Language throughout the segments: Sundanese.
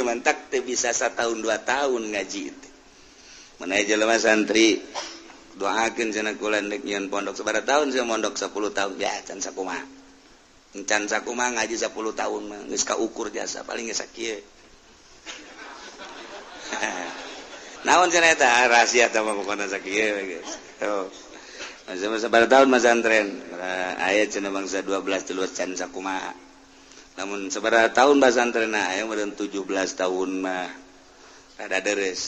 mantak teu bisa satahun 2 tahun ngaji teh. Mana jelema santri doakeun cenah kula rek nyieun pondok sabaraha tahun sia mondok 10 tahun ya can sakumaha. Can sakumaha ngaji 10 tahun mah geus kaukur jasa paling geus sakieu. Naon cenah eta rahasia tah mah pokona sakieu geus. Oh. Masa sabaraha tahun masantren aya cenah bangsa 12 13 can sakumaha. Namun sabaraha tahun masantren aya meureun 17 tahun mah rada deres.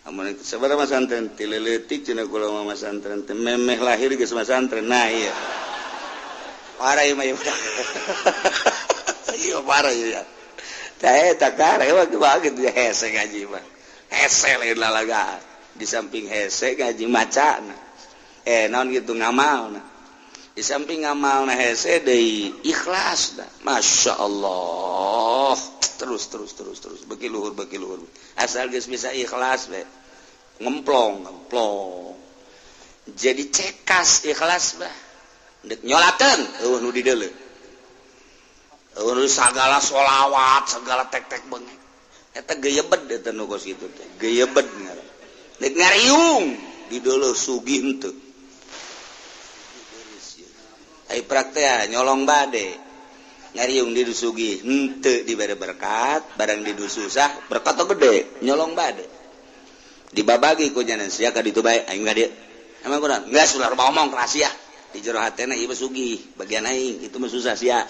Amun sabaraha masantren ti leutik cenah kula mah masantren teh memeh lahir geus masantren. Nah ieu. Parah ieu mah ieu. Ieu parah ieu. Tah eta kareh mah kitu hese ngaji mah. Hese lain lalaga. Di samping hese ngaji macana. Naon gitu ngamalna. Di samping ngamalna hese deui ikhlas dah. Masya Allah. Terus terus terus terus beki luhur beki luhur. Asal geus bisa ikhlas we. Ngemplong ngemplong. Jadi cekas ikhlas bah. Deuk nyolakeun eueuh nu di deuleu. Eueuh nu sagala sholawat, segala tek-tek beungek. Eta geyebed eta nu kos kitu teh. Geyebed ngaran. Deuk ngariung di deuleu sugih henteu. Ai praktea nyolong bade. Ngariung di sugih henteu dibere berkat, barang di susah berkat gede, nyolong bade. Dibabagi ku nyanan sia ka ditu bae aing ka dieu. Emang kurang? Geus ulah ngomong rahasia. Di jero hatena ieu sugih, bagian aing itu mah susah sia.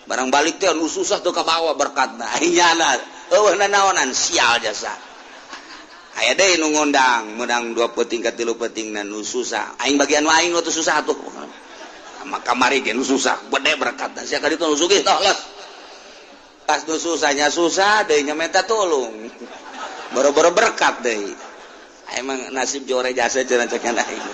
Barang balik teh anu susah tuh kabawa berkatna. Aing nyana eueuh nanaonan sial jasa. Aya deui nu ngondang, menang 2 peuting ka 3 peuting na nu susah. Aing bagian aing nu susah atuh. Maka kamari ge nu susah gede berkatna sia ka ditu nu sugih toh los. Pas nu susahnya susah deui nya menta tulung. Boro-boro berkat deui. Emang nasib jore jasa cenah cek aing.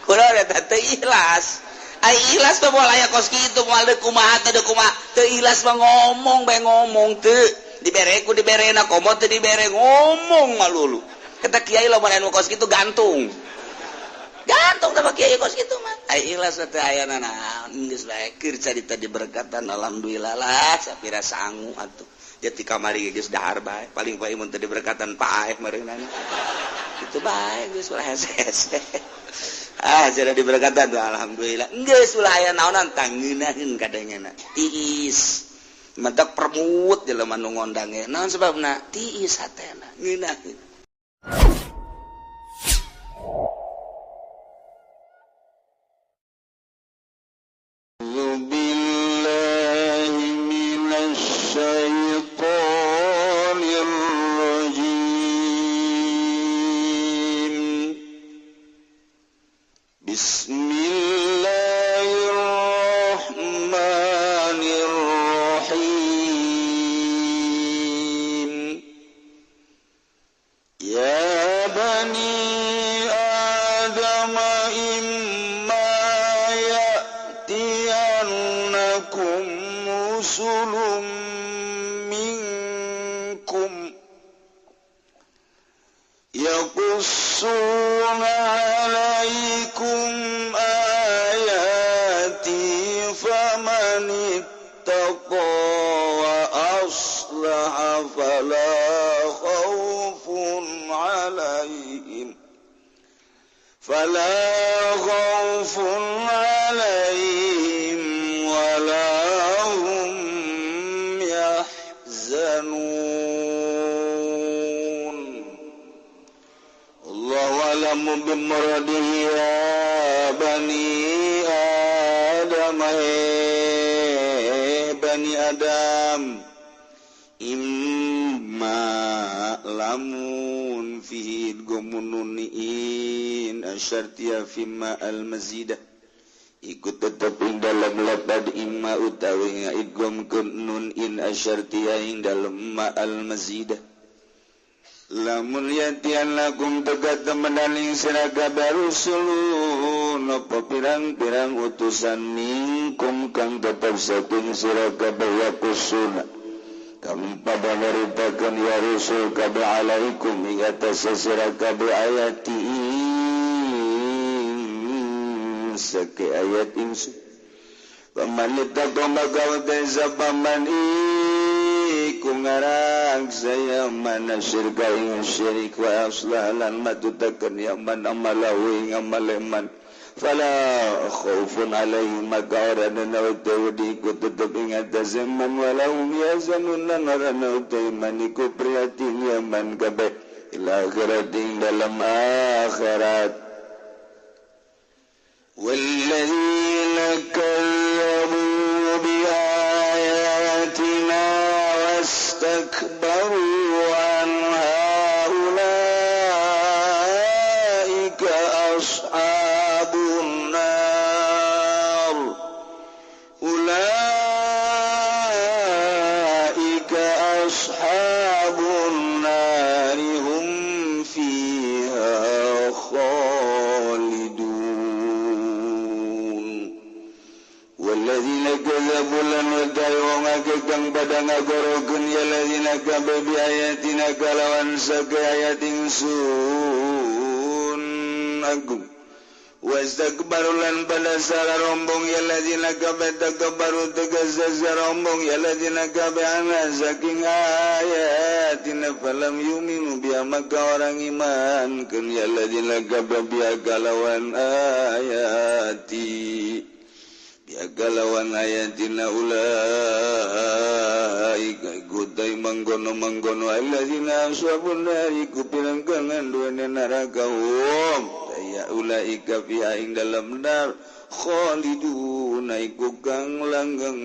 Kula eta teu ikhlas. Ai ikhlas mah moal aya kos kitu moal deuk kumaha teh deuk kumaha. Teu ikhlas mah ngomong bae ngomong teu. Dibere ku diberena komo teu dibere ngomong malulu. Kata kiai lamun anu kos kitu gantung. Gantung teh kiai kos kitu mah. Ai ikhlas teh aya naon geus bae keur carita diberkatan alhamdulillah lah sapira sangu atuh. Jadi kamari geus dahar bae paling bae mun teu diberkatan paeh meureunana. Kitu bae geus ulah hese-hese. Ah jadi diberkatan tuh alhamdulillah. Geus ulah aya naonan tangeunaheun kadangena. Tiis. Mentak permut jelema nu ngondang ge. Naon sebabna? Tiis hatena ngeunaheun. Bismillahirrahmanirrahim. Ya bani Adam imma ya'tiyannakum rusulun minkum yaqussuna 'alaikum ayati faman ittaqa wa aslaha fala khaufun 'alaihim fala khaufun 'alaihim wa la hum yahzanun. Allahu a'lamu bimuradihi ya bani Adam, bani Adam imma lamun fihi gumunun asyartiya fimma almazidah ikut tetap ing dalam lapad imma utawi idgham nun in asyartiya ing dalam ma almazidah lamun yatian lakum tegat temenaning sira kabeh rusulun apa pirang-pirang utusan minkum kang tetep saking sira kabeh yakusuna kami pada nyaritakeun ya rusul kabeh alaikum ing atas sira kabeh ayati sake ayat insun paman ittaqo maka wa paman iku ngarang saya mana syirka ing syirik wa aslah lan matutakeun ya man amalahu ing amaleman fala khaufun alaihim maka ora ana utawi iku tetep ing atase man walahum yazanun lan ora ana utawi man iku prihatin ya man kabeh ila akhirat ing dalam akhirat. Walladzina kazzabu biayatina wastakbaru anha ulaika ashabun nar ulaika ashabun nar hum fiha khalidun. Walladzina kazzabu lan wadai wong akeh kang padha ngagorokeun ya ladzina kabeh bi ayatina kalawan sake ayat ingsun agung wastakbaru lan pada sararombong ya ladzina kabeh takabbaru tegas sararombong ya ladzina kabeh ana saking ayatina falam yuminu biha maka orang iman keun ya ladzina kabeh biha kalawan ayati galawan ayatina ulaika gudai manggono-manggono alladzina ashabun nari ku pirangkangan duene neraka hum ya ulaika fiha ing dalam nar khalidun iku kang langgeng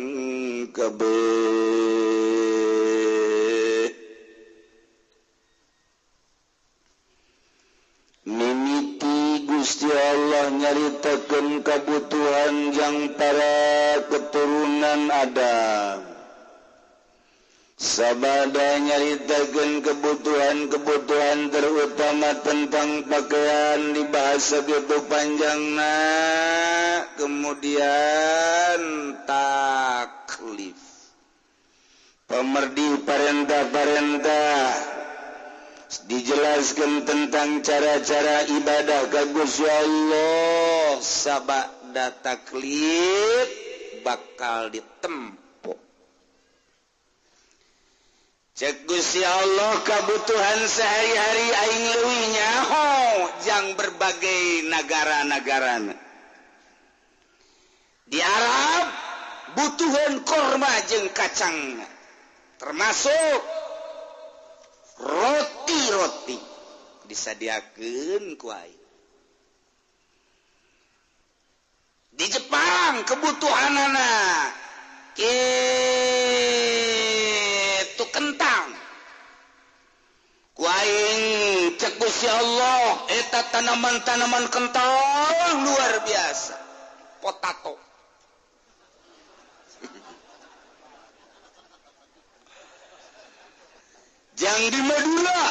kabeh. Mimiti Gusti Allah nyaritakeun kabutuhan jang para keturunan Adam. Sabada nyaritakeun kebutuhan-kebutuhan terutama tentang pakaian dibahas begitu panjangna, kemudian taklif pemerdi parentah-parentah dijelaskan tentang cara-cara ibadah ka Gusti Allah. Sabada taklif bakal ditempo cek Gusti Allah kebutuhan sehari-hari aing leuwih nyaho jang berbagai negara-negara. Di Arab butuhan korma jeung kacang termasuk roti-roti disadiakeun ku aing. Di Jepang kebutuhanana kitu kentang ku aing cek Gusti Allah eta tanaman-tanaman kentang luar biasa potato. Jang di Madura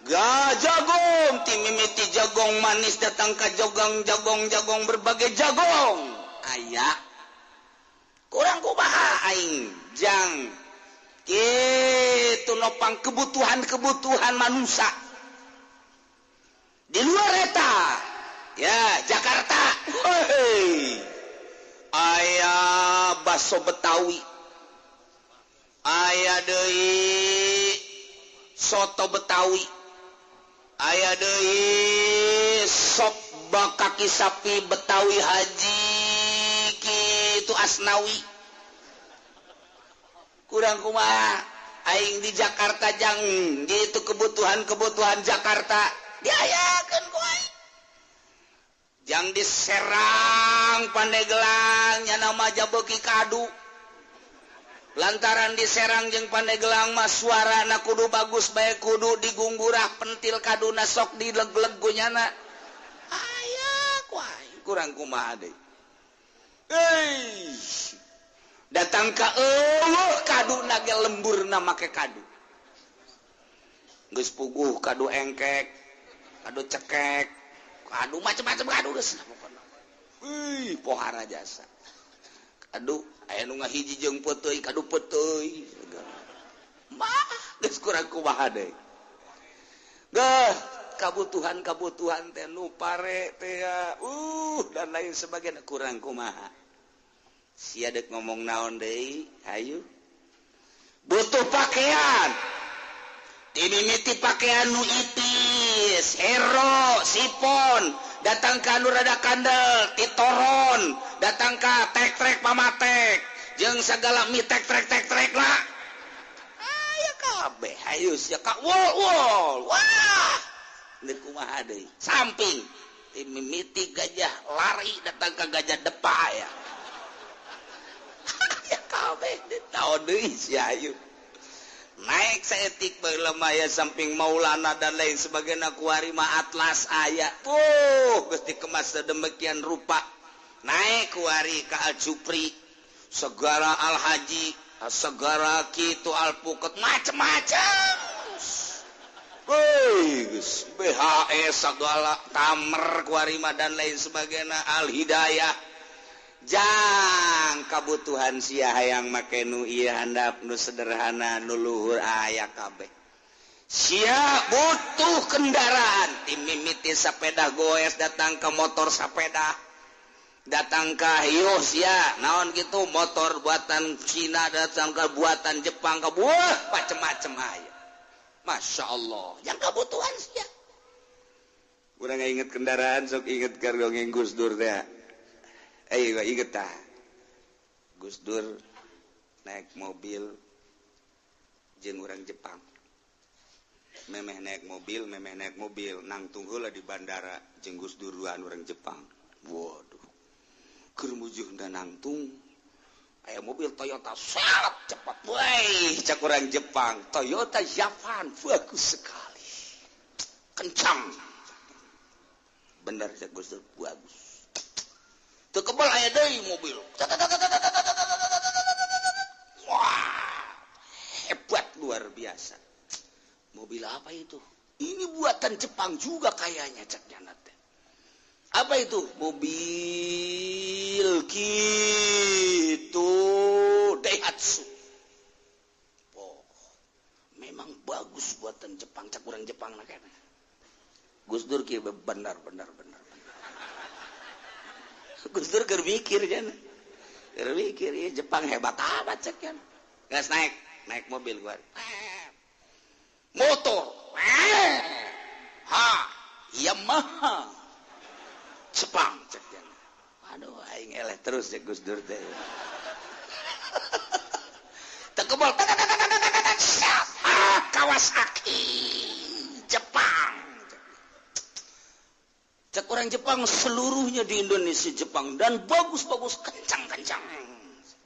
ga jagong timimiti jagong manis datang ka jogong jagong jagong berbagai jagong aya kurang kumaha aing jang kitu nopang kebutuhan-kebutuhan manusia di luar eta ya Jakarta hei aya baso Betawi aya deui soto Betawi aya deui sop bakaki sapi Betawi haji kitu Asnawi kurang kumaha aing di Jakarta jang gitu kebutuhan-kebutuhan Jakarta diayakeun ku aing jang di Serang Pandeglang nya nama jabeuki kadu lantaran di Serang jeung Pandeglang mah suarana kudu bagus bae kudu digungkurah pentil kaduna sok dileg-leg ku nyana aya ku aing kurang kumaha deui euy datang ka eueuh kaduna ge lemburna make kadu geus puguh kadu engkek kadu cekek kadu macam-macam kadu geus pokona euy pohara jasa kadu aya nu ngahiji jeung peuteuy kadu peuteuy mah geus kurang kumaha deui geuh kabutuhan-kabutuhan teh nu pare teh dan lain sebagainya kurang kumaha sia deuk ngomong naon deui hayu. Butuh pakaian, dimimiti pakaian nu ipis, hero, sipon, datang ka nu rada kandel, titoron, datang ka tek-trek pamatek, jeung segala mi tek-trek tek-trek lah. Aya kabeh, hayu sia ka wol wol. Wah, deuk kumaha deui? Samping dimimiti gajah lari datang ka gajah depa aya. Ya kabeh tahu deui sia ayu. Naik saetik baheula samping Maulana dan lain sebagainya kuari mah Atlas aya. Tuh geus dikemas sedemikian rupa. Naik kuari ka Al Jupri, segala Al Haji, segala kitu alpuket macem-macem. Woi, geus BHS segala tamer kuari mah dan lain sebagainya Al Hidayah. Jang kabutuhan sia hayang make nu ieu handap nu sederhana nu luhur aya kabeh. Sia butuh kendaraan, timimiti sepeda goes datang ke motor sepeda, datang ke hiyo sia naon gitu motor buatan Cina datang ke buatan Jepang ke buah macem-macem aya. Masya Allah, yang kebutuhan sia. Urang inget kendaraan sok inget keur dongeng Gus Dur teh. Ayo inget tah. Gus Dur naik mobil jeung urang Jepang. Memeh naik mobil nangtung heula di bandara jeung Gus Dur duaan urang Jepang. Waduh. Keur mujuhna nangtung aya mobil Toyota sangat cepat. Woi, cak urang Jepang, Toyota Javan bagus sekali. Kencang. Bener cak Gus Dur, bagus. Teu kebal aya deui mobil. Wah, hebat luar biasa. Mobil apa itu? Ini buatan Jepang juga kayaknya cak nyana teh. Apa itu? Mobil gitu Daihatsu. Oh, memang bagus buatan Jepang cak urang Jepang na kayaknya. Gus Dur kieu benar benar benar. Gus Dur keur mikir cenah. Keur mikir ieu Jepang hebat amat cek cenah. Geus naik mobil gua. Motor. Ha, Yamaha. Jepang cek cenah. Aduh aing eleh terus cek Gus Dur teh. Teu kebal. Kawasaki Jepang. Cek orang Jepang seluruhnya di Indonesia Jepang dan bagus-bagus kencang-kencang.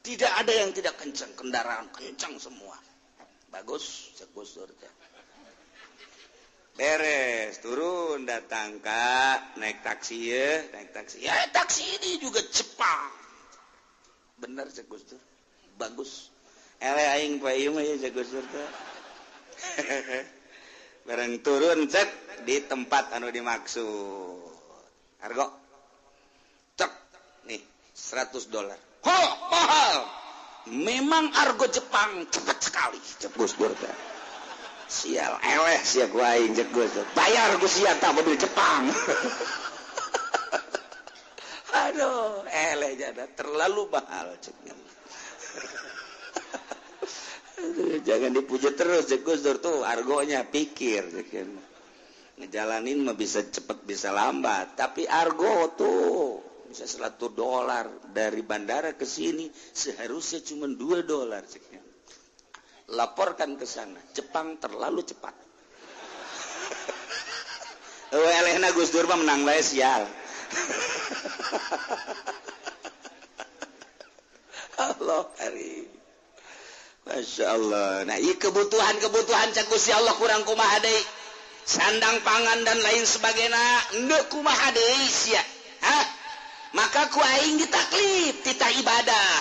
Tidak ada yang tidak kencang, kendaraan kencang semua. Bagus, cek Gus Dur teh. Beres, turun datang Kak, naik taksi ya, naik taksi. Ya taksi ini juga Jepang. Bener cek Gus Dur. Bagus. Eleh aing poe ieu mah ya cek Gus Dur teh. Bareng turun cek di tempat anu dimaksud. Argo cek nih $100. Ho, mahal. Memang argo Jepang cepat sekali cek Gus Dur teh. Sial eleh sia ku aing cek Gus Dur. Bayar ku sia tah mobil Jepang. Aduh, eleh jada terlalu mahal cek. Aduh, jangan dipuji terus cek Gus Dur tuh argonya pikir cek. Ngejalanin mah bisa cepet bisa lambat, tapi argo tuh bisa $100 dari bandara ke sini seharusnya cuma $2 ceknya. Laporkan ke sana, Jepang terlalu cepat. Elehna Gus Dur mah menang bae sial. Allah hari. Masya Allah. Nah, ieu kebutuhan-kebutuhan cek Gusti Allah kurang kumaha deui. Sandang pangan dan lain sebagainya ndeu kumaha deui sia. Hah? Maka ku aing ditaklif tita ibadah.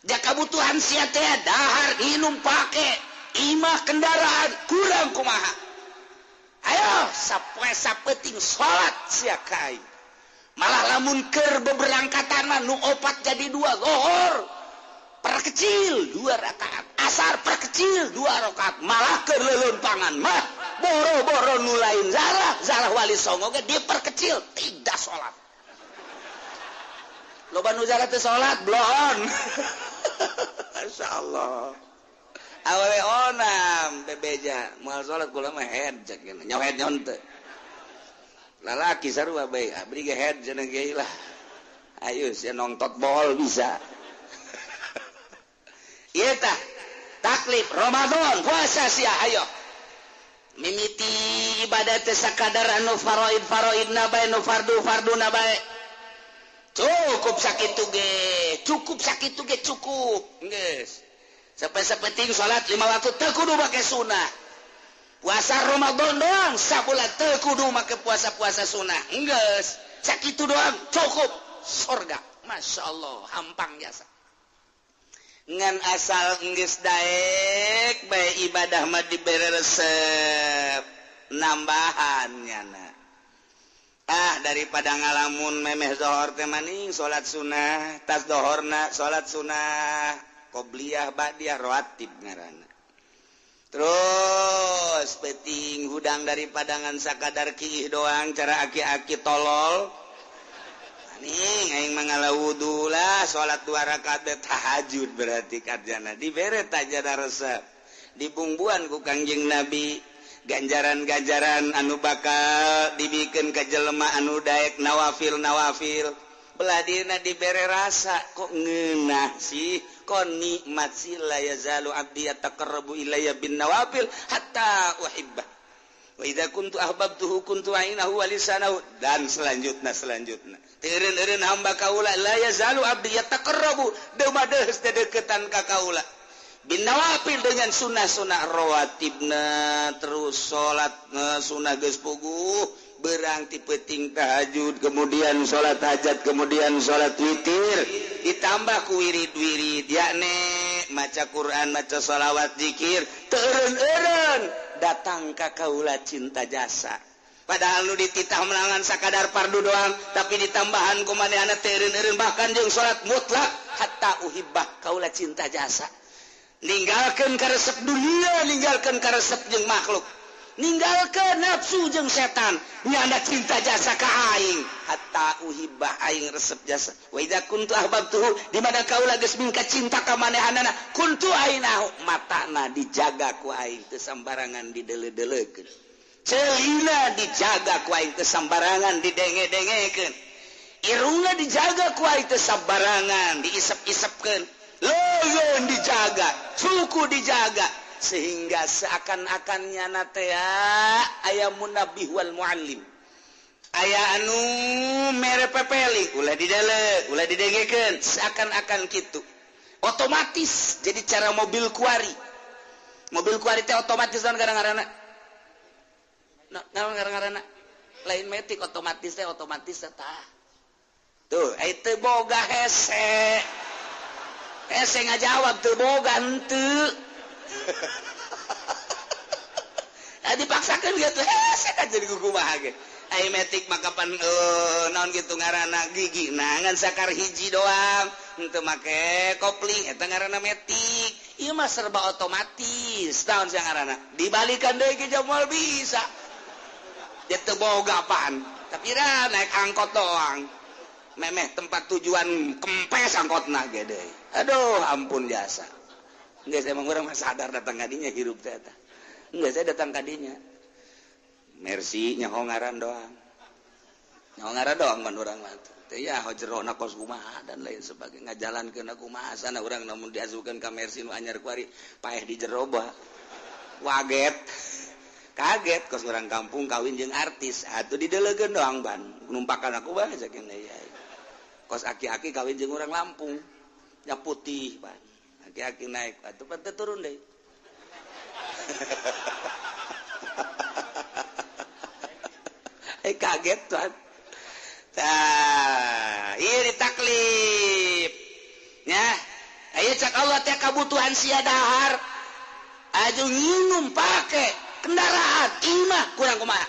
Ja kabutuhan sia teh dahar, minum, pake, imah, kendaraan kurang kumaha. Ayo sapoe sapeting salat sia ka aing. Malah lamun keur beberangkatan mah nu opat jadi 2 zuhur. Perkecil 2 rakaat, asar perkecil 2 rakaat, malah keur leuleumpangan mah boro-boro nu lain zarah wali songo ge diperkecil tidak salat. Loba nu zarah teu salat bloon. Masyaallah. Awewe onam bebeja moal salat kula mah head cek nyaho head nyaho teu. Lalaki sarua bae abdi ge head cenah ge lah. Ayo sia nongtot bol bisa. Ieu tah taklif Ramadan puasa sia ayo. Mimiti ibadah teh sakadar anu faraid faraidna bae nu fardu farduna bae. Cukup sakitu ge, cukup sakitu ge cukup. Geus. Sampai-sapeting salat 5 waktu teu kudu make sunah. Puasa Ramadan doang sabulan teu kudu make puasa-puasa sunah. Geus, sakitu doang cukup surga. Masya Allah, hampang jasa. Ngan asal geus daek bae ibadah mah dibere resep nambahan nyana. Ah daripada ngalamun memeh zohor teh maning salat sunah, tas dohorna salat sunah. Qobliyah ba'diyah rawatib ngaranna. Terus peting hudang dari padangan sakadar kiih doang cara aki-aki tolol. Maning aing mangala wudu lah salat 2 rakaat tahajud berarti karjana dibere tajana resep. Dibungbuan ku Kangjeng Nabi ganjaran-ganjaran anu bakal dibikeun ka jelema anu daek nawafil-nawafil. Beladina dibere rasa kok ngeunah sih kok nikmat sih la yazalu abdi yataqarrabu ilayya bin nawafil hatta uhibbah wa idza kuntu ahbabtuhu kuntu ainahu wa lisanahu dan selanjutna selanjutna teureun-eureun hamba kaula la yazalu abdi yataqarrabu deumadeus dedeketan ka kaula bin nawafil dengan sunnah-sunnah rawatibna terus salat sunnah geus puguh berang ti peuting tahajud kemudian salat hajat kemudian salat witir ditambah ku wirid-wirid yakni maca Quran maca sholawat zikir teureun-eureun datang ka kaula cinta jasa padahal nu dititah melangan sakadar fardu doang tapi ditambahan ku manehna teureun-eureun bahkan jeung salat mutlak hatta uhibbah kaula cinta jasa ninggalkeun karesep dunia ninggalkeun karesep jeung makhluk ninggalkeun nafsu jeung setan nyana cinta jasa ka aing hatta uhibbah aing resep jasa wa idza kuntu ahbabtuhu di mana kaula geus mingka cinta ka manehanana kuntu ainahu matana dijaga ku aing teu sambarangan didele-deleukeun ceulina dijaga ku aing teu sambarangan didenge-dengekeun irungna dijaga ku aing teu sambarangan diisep-isepkeun leuleun dijaga suku dijaga sehingga seakan-akan nyana teh aya munabih wal muallim aya anu mere pepeli ulah didele ulah didengekeun seakan-akan kitu otomatis jadi cara mobil kuari teh otomatis naon ngaranna naon ngaranna lain metik otomatis teh otomatis tah tuh aya teu boga hese hese ngajawab teu boga henteu. Nah, dipaksakan gitu hese kan jadi kumaha ge ai metik maka pan naon kitu ngaranna gigi nah ngan sakar hiji doang henteu make kopling eta ngaranna metik ieu mah serba otomatis naon sia ngaranna dibalikan deui ke moal bisa dia teu boga apaan tapi ra naik angkot doang memeh tempat tujuan kempes angkotna ge deui aduh ampun jasa. Enggak, saya emang orang mah sadar datang kadinya hirup teh eta. Enggak, saya datang kadinya. Mercy nyaho ngaran doang. Nyaho ngaran doang man urang mah teh ya jerona kos kumaha dan lain sebagainya. Ngajalankeun kumaha sana urang namun diasukeun ka Mercy nu anyar kuari paeh di jero bah. Waget. Kaget kos urang kampung kawin jeung artis. Atuh didelegeun doang ban. Numpakan aku bae saking ya. Kos aki-aki kawin jeung urang Lampung. Nya putih ban. Aki-aki naik atuh pan turun deui. Kaget tuan. Tah, ieu ditaklif. Nya, aya cak Allah teh kabutuhan sia dahar. Aju nginum pake kendaraan imah kurang kumaha.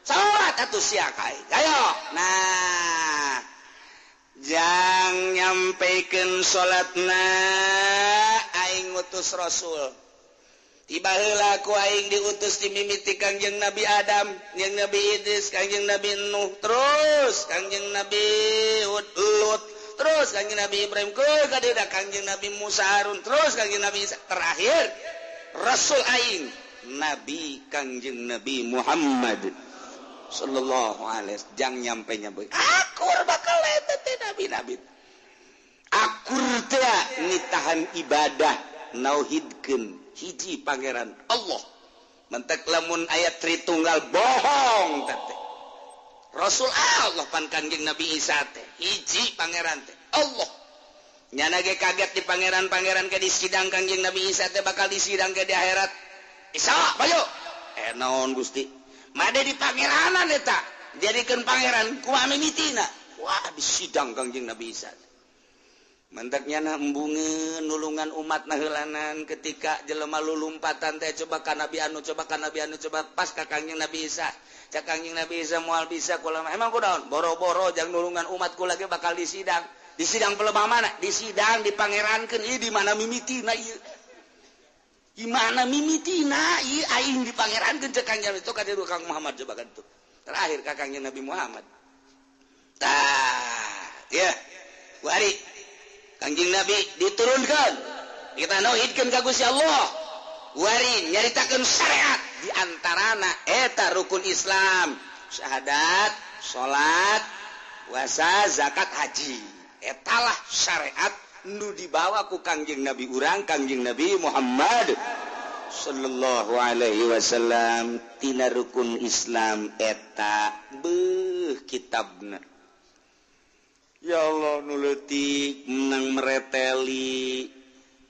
Salat atuh sia kai. Ayo. Nah, jang nyampaikan salatna aing ngutus Rasul. Tiba heula ku aing diutus dimimiti Kangjeng Nabi Adam, jeung Nabi Idris, Kangjeng Nabi Nuh, terus Kangjeng Nabi Hud, Lut, terus Kangjeng Nabi Ibrahim ke ka Kangjeng Nabi Musa, Harun, terus Kangjeng Nabi Isa, terakhir Rasul aing, Nabi Kangjeng Nabi Muhammad sallallahu alaihi, jang nyampe nyampe akur bakal eta teh nabi nabi akur teh nitahan ibadah, nauhidkeun hiji Pangeran Allah. Mentek lamun ayat Tritunggal bohong teh. Rasul Allah pan Kangjeng Nabi Isa teh hiji Pangeran teh Allah. Nyana ge kaget di pangeran-pangeran ke di sidang. Kangjeng Nabi Isa teh bakal disidang ke di akhirat. Isa, bayo, eh, naon Gusti? Made di pangeranan eta jadikeun pangeran kumaha mimitina? Wah, di sidang Kangjeng Nabi Isa. Mentaknya na embungeun nulungan umat naheulanan. Ketika jelema lulumpatan teh, coba ka nabi anu, coba ka nabi anu, coba pas ka Kangjeng Nabi Isa. Cak Kangjeng Nabi Isa, moal bisa kula. Emang kunaon? Boro-boro jang nulungan umat, kula ge bakal disidang. Di sidang pelebah mana? Di sidang dipangerankeun. Ieu di mana mimitina ieu? Di mana mimitina ieu aing dipangerankeun? Cek Kangjeng itu ka Kang Muhammad. Coba kan tuh terakhir ka Kangjeng Nabi Muhammad. Tah ya wari Kangjeng Nabi diturunkan, kita nauhidkeun ka Gusti Allah, wari nyaritakeun syariat, di antarana eta rukun Islam, syahadat, salat, puasa, zakat, haji. Etalah syariat nu dibawa ku Kangjeng Nabi urang, Kangjeng Nabi Muhammad sallallahu alaihi wasallam. Tina rukun Islam eta beuh kitabna. Ya Allah, nu leutik menang mereteli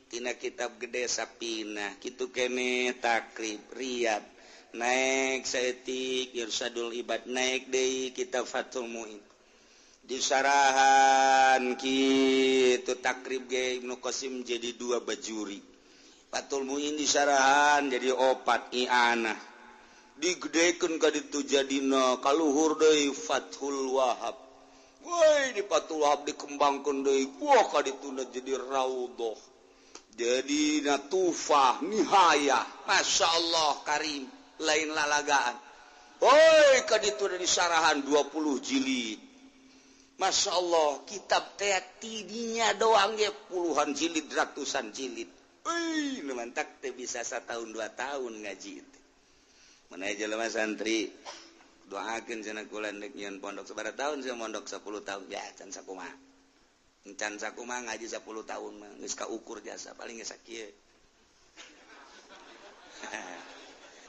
tina kitab gede Sapina kitu kene, Takrib, Riyad, naik saeutik Irsyadul Ibad, naik deui kitab Fathul Muin disarahan kitu. Takrib ge Ibnu Qasim jadi dua Bajuri, Fathul Muin disarahan jadi opat I'anah, digedekeun ka ditu jadina kaluhur deui Fathul Wahab. Woi, di Fathul Wahab dikembangkeun deui, wah, ka dituna jadi Raudhah, jadi Natufah, Nihayah. Masya Allah karim, lain lalagaan. Woi, ka dituna disarahan 20 jilid. Masya Allah, kitab teh tidinya doang ge puluhan jilid, ratusan jilid. Wih, nu mantak teh bisa setahun 2 tahun ngaji itu. Mana jelema santri doakeun cenah kula ndek nyieun pondok. Sabaraha tahun saya mondok? 10 tahun ya. Can sakumaha, can sakumaha ngaji 10 tahun mah geus kaukur jasa paling geus sakieu.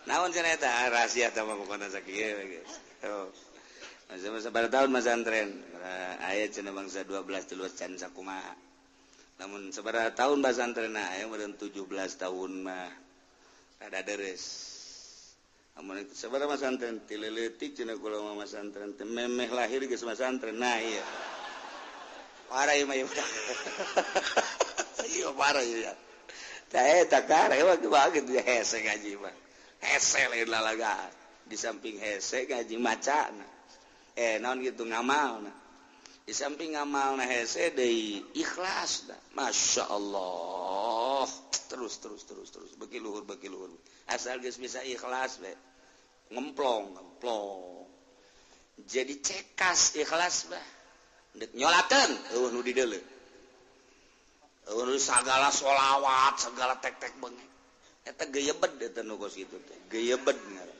Naon cenah eta rahasia tah mah, pokona sakieu geus. Oh. Masa sabaraha tahun masantren? Aya cenah bangsa 12 13, can sakumaha. Namun sabaraha tahun pasantren? Aya meureun 17 tahun mah rada deres. Amun sabaraha masantren? Ti leutik cenah kula mah masantren teh, memeh lahir geus masantren. Nah, iya. Parah ieu mah ieu. Iya, parah ieu. Tah eta kare mah gitu hese ngaji mah. Hese lain lalaga. Di samping hese ngaji macana. Eh, naon gitu ngamalna. Di samping ngamalna hese deui ikhlas dah. Masya Allah. Terus terus terus terus beki luhur, beki luhur. Asal geus bisa ikhlas be. Ngemplong, ngemplong. Jadi cekas ikhlas bah. Ndek nyolakeun euweuh nu dideuleu. Euweuh nu sagala sholawat, segala tek-tek bengek. Eta geyebed, eta nu kos kitu teh. Geyebed ngaran.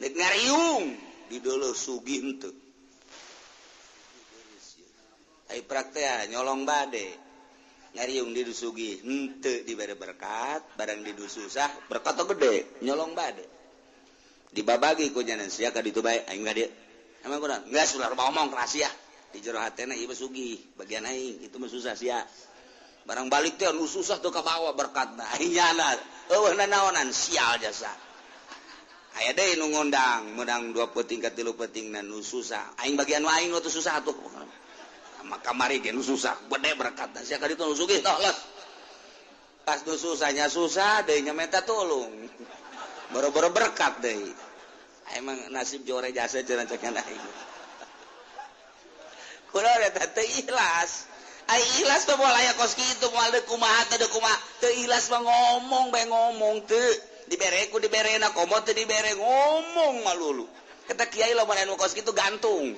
Ndek ngariung dideuleu sugih henteu. Ai praktea nyolong bade. Ngariung di sugih henteu dibere berkat, barang di susah berkat gede, nyolong bade. Dibabagi ku nyanan sia ka ditu bae, aing ka dieu. Emang kurang? Geus ulah ngomong rahasia. Di jero hatena ieu sugih, bagian aing itu mah susah sia. Barang balik teh nu susah tuh kabawa berkatna. Aing nyana euweuh nanaonan, sial jasa. Aya deui nu ngundang, menang dua peuting ka tilu peuting nu susah. Aing bagian aing nu susah atuh. Maka kamari ge nu susah gede berkatna, sia ka ditu nu sugih toh los. Pas nu susahnya susah deui nya minta tulung. Boro-boro berkat deui. Emang nasib jore jasa cenah cek aing. Kula eta teu ikhlas. Ai ikhlas mah moal aya kos kitu, moal deuk kumaha teh, deuk kumaha. Teu ikhlas mah ngomong bae, ngomong teu dibere ku diberena, komo teu dibere ngomong malulu. Kata kiai, lamun anu kos kitu gantung.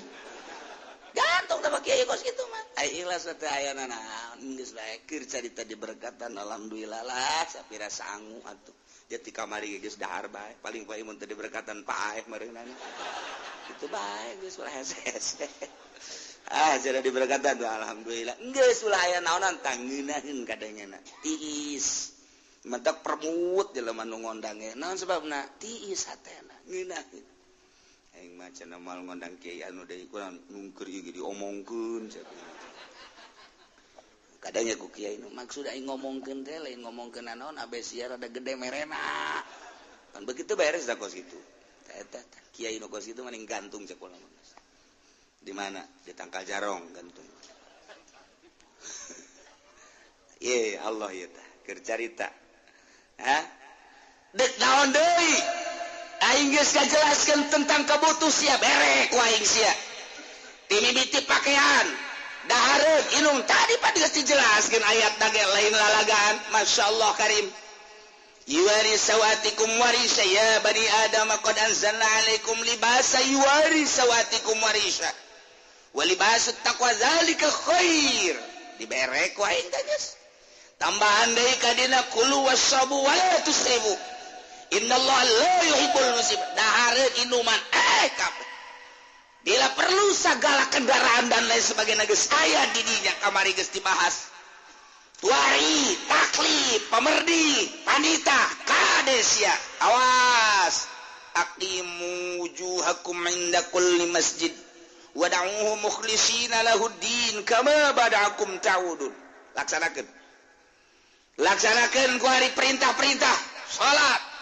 Gantung sama kiai kos kitu mah. Ai ikhlas teh aya naon geus bae keur carita diberkatan alhamdulillah lah sapira sangu atuh. Jadi kamari geus dahar bae paling-paling mun teu diberkatan paeh meureunana. Itu bae geus ulah hese. Ah sudah diberkatan tuh alhamdulillah. Geus ulah aya naonan tangeunaheun kadangna. Tiis. Mentak permut jelema nu ngondang ge. Naon sebabna? Tiis hatena ngeunaheun. Aing mah cenah moal ngondang kiai anu deui kurang nungkeur ieu diomongkeun cenah. Kadangnya ku kiai nu maksud aing ngomongkeun teh lain ngomongkeun naon abe sia rada gede merena. Kan begitu beres da kos kitu. Eta kiai nu kos kitu mending gantung cek kula mah. Di mana? Di tangkal jarong gantung. Ye Allah ieu tah keur carita. Hah? Dek naon deui? Aing geus ngajelaskeun tentang kabutuh sia bere ku aing sia. Timimiti pakaian, dahareun, inung tadi pan geus dijelaskeun ayat ge lain lalagaan. Masyaallah karim. Yuwari sawatikum warisa ya bani Adam qad anzalna alaikum libasa yuwari sawatikum warisa. Wa libasut taqwa zalika khair. Dibere ku aing teh geus. Tambahan deui ka dina kulu wasabu wala tusrifu. Innallaha la yuhibbul musrifin. Dahareun inuman kabeh. Bila perlu segala kendaraan dan lain sebagainya geus aya di dinya kamari geus dibahas. Tuari, taklif, pemerdi, panita, kadesia. Awas. Aqimu wujuhakum inda kulli masjid wad'uuhu mukhlishina lahuddin kama bada'akum ta'udun. Laksanakeun. Laksanakeun ku hari perintah-perintah salat.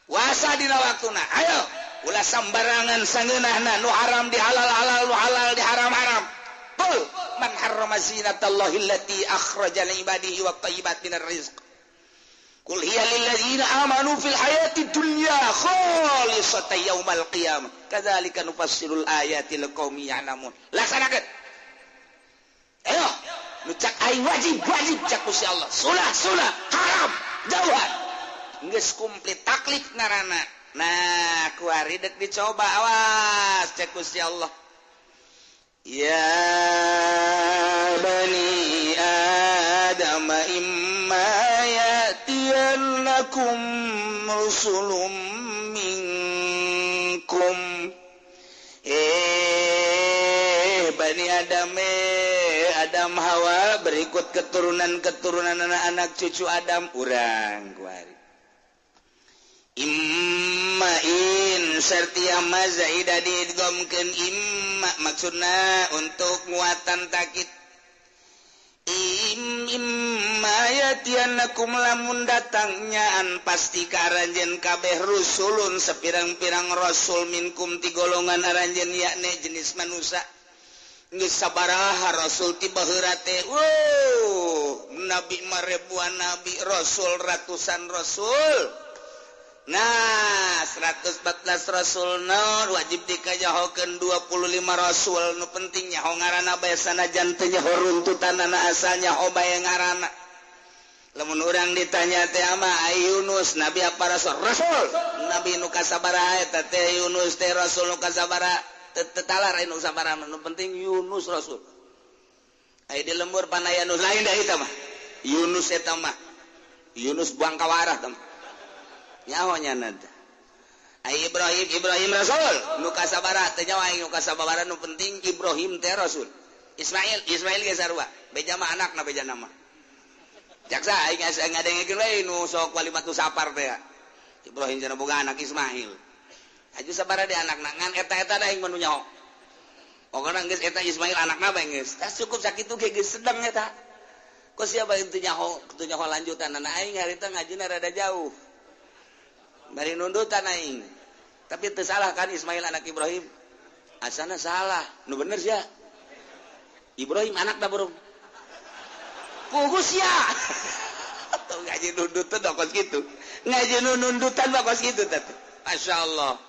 Puasa dina waktuna. Ayo, ulah sambarangan sangeunahna nu haram di halal-halal, nu halal di haram-haram. Qul man harrama zinatallahi allati akhraja li ibadihi wat thayyibat minar rizq. Qul hiya lil ladzina amanu fil hayati dunya khalisatan yaumal qiyamah. Kadzalika nufassilul ayati liqaumin ya'lamun. Laksanakeun. Ayo, nu cak aing wajib wajib cak Gusti Allah. Sunah sunah, haram jauhan. Geus komplit taklif ngaranna. Nah, kuari dek dicoba awas cek Gusti Allah. Ya bani Adam imma ya'tiyannakum rusulun minkum. Bani Adam, Adam Hawa berikut keturunan-keturunan anak-anak cucu Adam urang kuari. Imma in sertia ma zaida diidghamkeun imma maksudna untuk muatan takit. Imma yatianakum lamun datangnya an pasti ka aranjeun kabeh rusulun sepirang-pirang rasul minkum ti golongan aranjeun yakni jenis manusia. Geus sabaraha rasul ti baheula teh. Wow, nabi mah ribuan nabi, rasul ratusan rasul. Nah, 114 rasul nu wajib dikajahokeun 25 rasul nu penting nyaho ngaranna bae sanajan teu nyaho runtutanana asal nyaho bae ngaranna. Lamun urang ditanya teh ama Yunus nabi apa rasul? Rasul. Nabi nu kasabaraha eta teh Yunus teh rasul nu kasabaraha teu talar nu sabaraha nu penting Yunus rasul. Aya di lembur panaya nu lain da eta mah. Yunus eta mah. Yunus buang kawarah teh. Nyaho nya teh. Ai Ibrahim Ibrahim rasul nu kasabaraha teh nyaho aing nu kasabaraha nu penting Ibrahim teh rasul. Ismail Ismail ge sarua beja mah anakna beja nama. Jaksa aing ngadengekeun we nu sok walimatu sapar teh. Ibrahim cenah boga anak Ismail. Aju sabaraha di anakna ngan eta-eta da aing mah nu nyaho. Pokona geus eta Ismail anakna bae geus. Tah cukup sakitu ge geus sedeng eta. Ku siapa teu nyaho lanjutan aing harita ngajina rada jauh. Bari nundutan aing. Tapi teu salah kan Ismail anak Ibrahim? Asana salah. Nu bener sia. Ibrahim anak da burung. Pugus sia. Tuh ngaji nundutan kos kitu. Ngaji nundutan kos kitu teh. Masyaallah.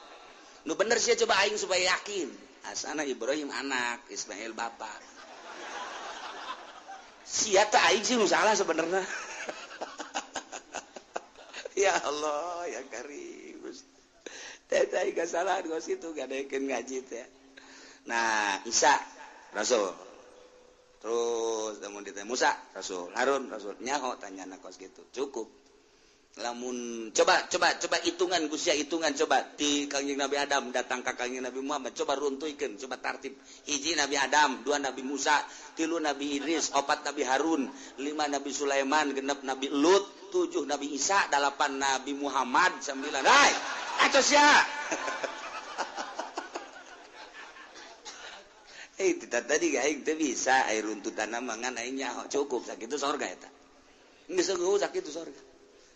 Nu bener sia coba aing supaya yakin. Asana Ibrahim anak, Ismail bapak. Sia teh aing sih nu salah sebenarnya. Ya Allah, ya Karim. Teh teh kesalahan kos kitu gadekeun ngaji teh. Nah, Isa rasul. Terus lamun ditanya Musa rasul, Harun rasul, nyaho tanyana kos gitu. Cukup. Lamun coba coba coba hitungan Gusia, hitungan coba ti Kangjeng Nabi Adam datang ka Kangjeng Nabi Muhammad, coba runtuhkeun, coba tartib. Hiji Nabi Adam, dua Nabi Musa, tilu Nabi Idris, opat Nabi Harun, lima Nabi Sulaiman, genep Nabi Lut, tujuh Nabi Isa, delapan Nabi Muhammad, sembilan. Hai, atos ya. Tidak tadi aing teu bisa air runtutan mangan aing nyaho cukup sakitu sorga eta. Geus eueuh sakitu sorga.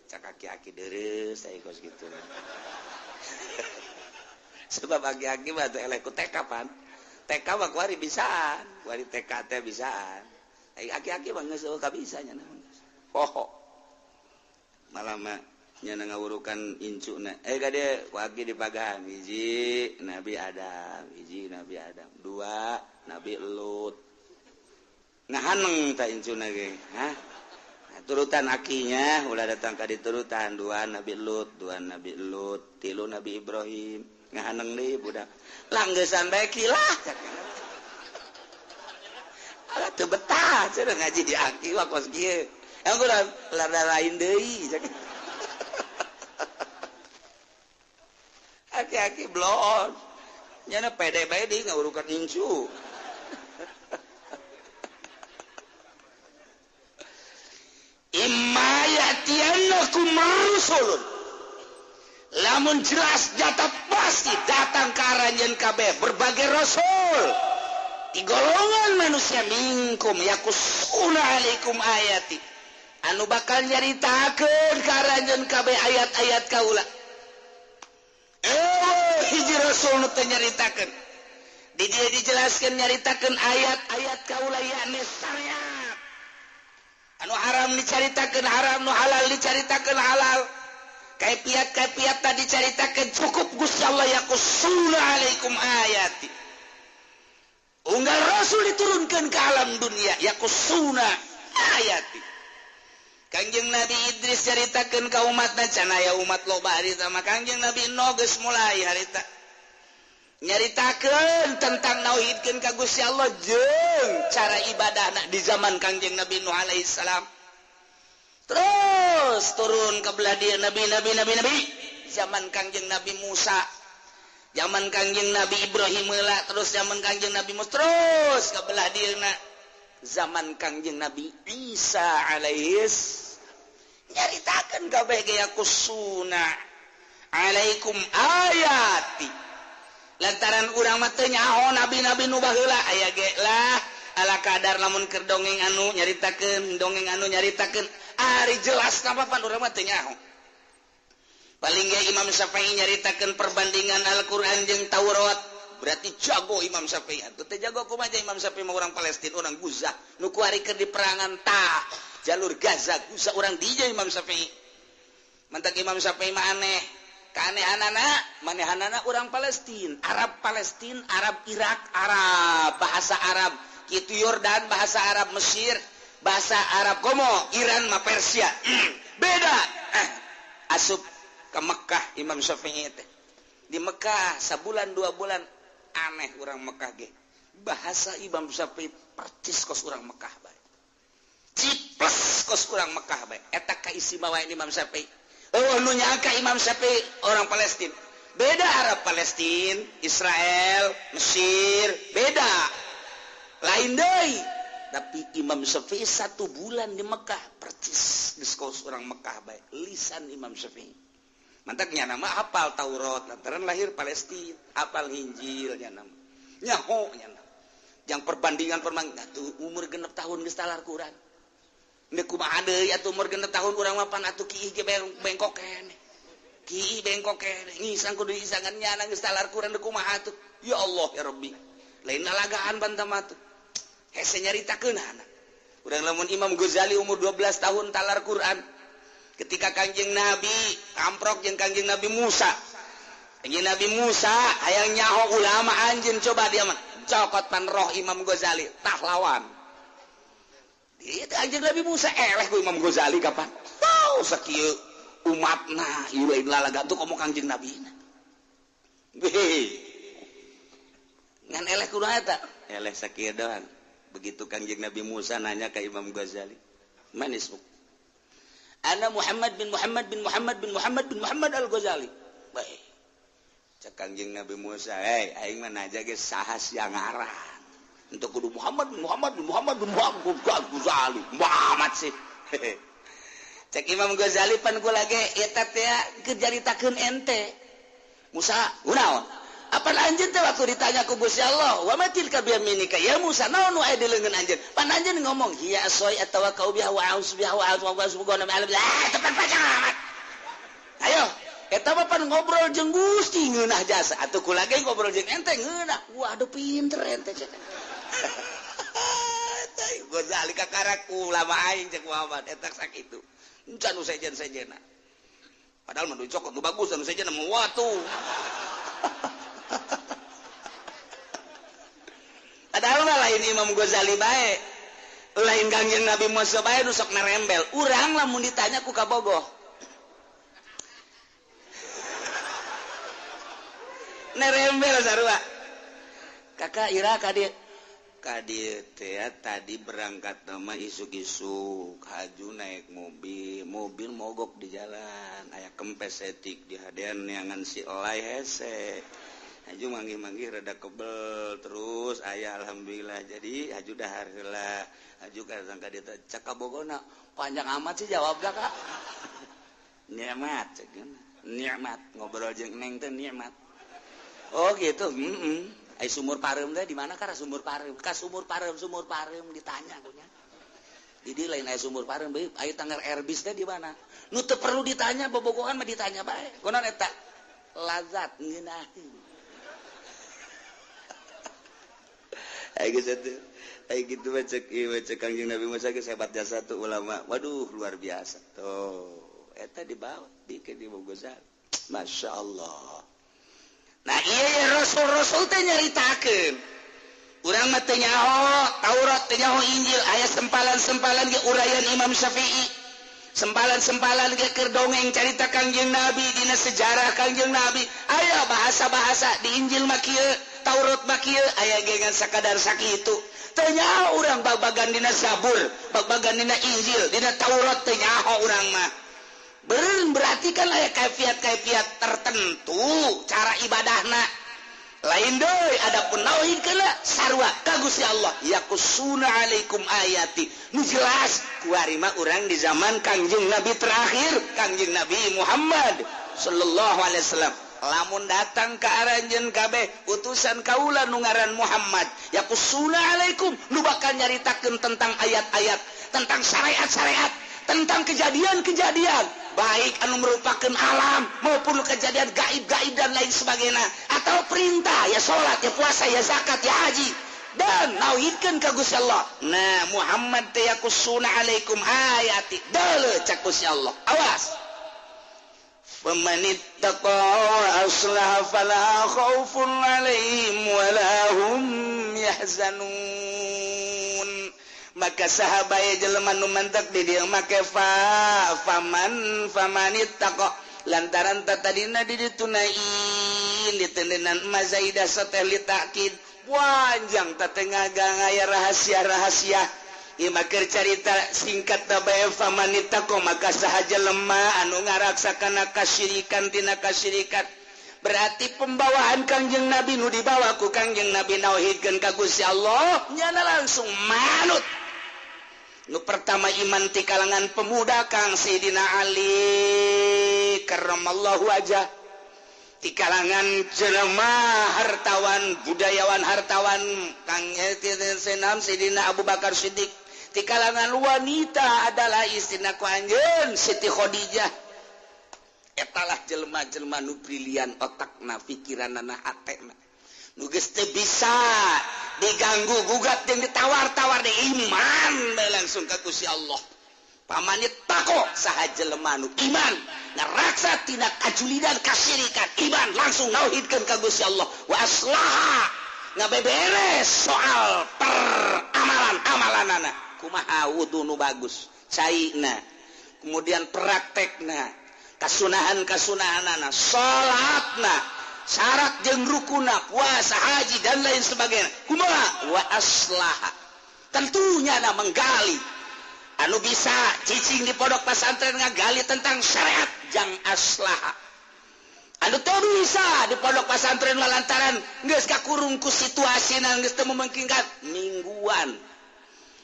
Cak aki-aki dereus aing kos kitu. Sebab aki-aki mah teu eleh ku TK pan. TK mah kuari bisaan, kuari TK teh bisaan. Aing aki-aki mah geus eueuh kabisa nya mah. Poho. Malah mah nya ngawurukan incuna. Kade ku aki dipagahan hiji Nabi Adam, hiji Nabi Adam, dua Nabi Lut. Ngahaneng ta incuna ge, hah? Nah, turutan akinya ulah datang ka diturutan dua Nabi Lut, dua Nabi Lut, tilu Nabi Ibrahim. Ngahaneng deui budak. Langgesan bae kilah. Ala teu betah cenah ngaji di aki mah kos kieu. Emang urang lada lain deui. Aki-aki bloon. Nyana pede bae di ngawurukan incu. Imma ya'tiyannakum rusulun. Lamun jelas jatah pasti datang ka aranjeun kabeh berbagai rasul. Di golongan manusia minkum yakusuna alaikum ayati. Anu bakal nyaritakeun ka aranjeun kabeh ayat-ayat kaula. Hiji rasul nu teu nyaritakeun. Di dieu dijelaskeun nyaritakeun ayat-ayat kaula yakni syariat. Anu haram dicaritakeun haram, nu halal dicaritakeun halal. Kaifiat-kaifiat tadi dicaritakeun cukup Gusti Allah yaqusuna alaikum ayati. Unggal rasul diturunkan ke alam dunia yaqusuna ayati. Kangjeng Nabi Idris caritakeun ka umatna can aya umat loba harita mah Kangjeng Nabi Nuh geus mulai harita nyaritakeun tentang nauhidkeun ka Gusti Allah jeung cara ibadahna di zaman Kangjeng Nabi Nuh alaihi salam. Terus turun ke belah dieu nabi nabi nabi nabi zaman Kangjeng Nabi Musa, zaman Kangjeng Nabi Ibrahim heula, terus zaman Kangjeng Nabi Musa, terus ke belah dieuna zaman Kangjeng Nabi Isa alaihis nyaritakeun kabeh ge yakusuna alaikum ayati. Lantaran urang mah teu nyaho nabi-nabi nu baheula aya ge lah ala kadar lamun keur dongeng anu nyaritakeun, dongeng anu nyaritakeun ari jelas napa pan urang mah teu nyaho. Paling ge Imam Syafi'i nyaritakeun perbandingan Al-Qur'an jeung Taurat. Berarti jago Imam Syafi'i. Atuh teh jago kumaha Imam Syafi'i mah urang Palestina, urang Gaza, nu kuari keur di perangan ta jalur Gaza, Gaza urang dieu Imam Syafi'i. Mantak Imam Syafi'i mah aneh. Keanehanana, manehanana urang Palestina, Arab Palestina, Arab Irak, Arab bahasa Arab, kitu Yordan bahasa Arab Mesir, bahasa Arab komo, Iran mah Persia. Beda. Asup ke Mekah Imam Syafi'i teh. Di Mekah sabulan dua bulan aneh urang Mekah ge. Bahasa Imam Syafi'i percis kos urang Mekah bae. Ciples kos urang Mekah bae. Eta kaistimewaan Imam Syafi'i. Oh, nu nyangka Imam Syafi'i orang Palestina. Beda Arab Palestina, Israel, Mesir, beda. Lain deui. Tapi Imam Syafi'i 1 bulan di Mekah percis geus kos urang Mekah bae. Lisan Imam Syafi'i. Mantaknya nama hafal Taurat, lantaran lahir Palestina, hafal Injil nya nama. Nyaho nya nama. Yang perbandingan atuh umur 6 tahun geus talar Quran. Deuk kumaha deui atuh umur 6 tahun urang mah pan atuh kiih ge bengkok keneh. Kiih bengkok keneh, ngisang kudu isangan nya geus talar Quran deuk kumaha atuh. Ya Allah ya Rabbi. Lain lalagaan bantam atuh. Hese nyaritakeun anak. Urang lamun Imam Ghazali umur 12 tahun talar Quran. Ketika Kangjeng Nabi amprok jeung Kangjeng Nabi Musa. Kangjeng Nabi Musa hayang nyaho ulama anjeun coba dia mah cokot pan roh Imam Ghazali tah lawan. Ieu Kangjeng Nabi Musa eleh ku Imam Ghazali kapan? Tau sakieu umatna ieu lain lalaga tuh komo Kangjeng Nabi na. Ngan eleh kudu eta? Eleh sakieu doang. Begitu Kangjeng Nabi Musa nanya ke Imam Ghazali, "Man ismuk?" "Ana Muhammad bin Muhammad bin Muhammad bin Muhammad bin Muhammad Al-Ghazali." Baik. Cek Kangjeng Nabi Musa, "Hei, aing mah naja ge saha sia ngaran. Untuk kudu Muhammad bin Muhammad bin Muhammad bin Muhammad Ghazali. Muhammad sih." Cek Imam Ghazali pan kula ge eta teh keur caritakeun ente. Musa, kunaon? Apa anjeun teh waktu ditanya ku Gusti Allah, "Wa ma tilka biyaminika ya Musa?" Naon nu aya di leungeun anjeun? Pan anjeun ngomong, "Hiya asoi atawakkau biha wa a'udzu biha wa a'udzu biha wa a'udzu." Tepat panjang amat. Ayo, eta mah pan ngobrol jeung Gusti ngeunah jasa. Atuh kula ge ngobrol jeung ente ngeunah. Waduh pinter ente cek. Ghazali kakarak ulama aing cek Muhammad eta sakitu. Encan nu sejen-sejena. Padahal mah dicokot nu bagus anu sejen mah watu. Padahal mah lain Imam Ghazali bae. Lain Kangjeng Nabi Musa bae nu sok narembel. Urang lamun ditanya ku kabogoh. Nerembel sarua. Kakak ira ka dieu. Ka dieu teh tadi berangkat mah isuk-isuk, haju naik mobil, mobil mogok di jalan, aya kempes etik di hadean neangan si elai hese. Haju manggih-manggih rada kebel terus aya alhamdulillah jadi haju dahar heula. Haju ka sangka dieu teh cek kabogona panjang amat sih jawabna Kak. Nikmat cek nikmat ngobrol jeung neng teh nikmat. Oh gitu. Ai sumur pareum teh di mana ka sumur pareum? Ka sumur pareum ditanya kunya. Di lain aya sumur pareum bae, aya tanggar Airbus teh di mana? Nu teu perlu ditanya bobogohan mah ditanya bae. Kunaon eta? Lazat ngeunaheun. Ai geus atuh. Ai kitu mah cek ieu cek Kangjeng Nabi Musa geus hebat jasa tuh ulama. Waduh luar biasa. Tuh, eta dibawa dikeun di Ghazali. Masya Allah. Nah iya rasul-rasul teh nyaritakeun. Urang mah teu nyaho Taurat, teu nyaho Injil, aya sempalan-sempalan ge uraian Imam Syafi'i. Sempalan-sempalan ge keur dongeng carita Kangjeng Nabi dina sejarah Kangjeng Nabi. Aya bahasa-bahasa di Injil mah kieu, Taurat mah kieu, aya ge ngan sakadar sakitu. Teu nyaho urang bag-bagan dina Zabur, bag-bagan dina Injil, dina Taurat teu nyaho urang mah. Berarti kan aya kaifiat-kaifiat tertentu cara ibadahna. Lain deui adapun tauhid kana sarua ka Gusti Allah yaqusuna alaikum ayati. Nu jelas kuari mah urang di zaman Kangjeng Nabi terakhir, Kangjeng Nabi Muhammad sallallahu alaihi wasallam. Lamun datang ka aranjeun kabeh utusan kaula nu ngaran Muhammad yaqusuna alaikum nu bakal nyaritakeun tentang ayat-ayat, tentang syariat-syariat, tentang kejadian-kejadian baik anu merupakan alam maupun kejadian gaib-gaib dan lain sebagainya, atau perintah ya salat, ya puasa, ya zakat, ya haji, dan nauhidkeun ka Gusti Allah. Nah Muhammad teh yaqusuna alaikum ayati deuleu cak Gusti Allah. Awas, famanittaqa aslaha fala khaufun alaihim wala hum yahzanun. Maka sahabat jelema nu mantek di dieu make fa faman famanittaqa lantaran tatadina di ditunain ditendenan mazaidah sateh li ta'kid panjang tatengah aya rahasia-rahasia ieu mah keur carita singkat bae famanittaqa maka saha jelema anu ngaraksa kana kasyirikan tina kasyirikan. Berarti pembawaan Kangjeng Nabi nu dibawa ku Kangjeng Nabi nauhidkeun ka Gusti Allah nyana langsung manut. Nu pertama iman ti kalangan pemuda Kang Sayyidina Ali karramallahu wajah, ti kalangan jelema hartawan, budayawan hartawan Kang Senam Sayyidina Abu Bakar Siddiq, ti kalangan wanita adalah istrina ku anjeun Siti Khadijah. Etalah jelema-jelema nu brilian otakna, pikiranna, hatena. Nu geus teu bisa diganggu gugat jeung ditawar-tawar di iman bae langsung ka Gusti Allah. Pamane tako saha jelema nu iman ngaraksa tina kajulidan kasyirikan, iman langsung nauhidkeun ka Gusti Allah wa aslaha ngabeberes soal peramalan-amalanana. Kumaha wudu nu bagus, caina, kemudian praktekna, kasunahan-kasunahanana, salatna, syarat jeung rukuna, puasa, haji dan lain sebagainya. Kumaha wa aslaha. Tentunya na menggali. Anu bisa cicing di pondok pesantren ngagali tentang syariat jang aslaha. Anu teu bisa di pondok pesantren lantaran geus kakurung ku situasina geus teu memungkinkan mingguan.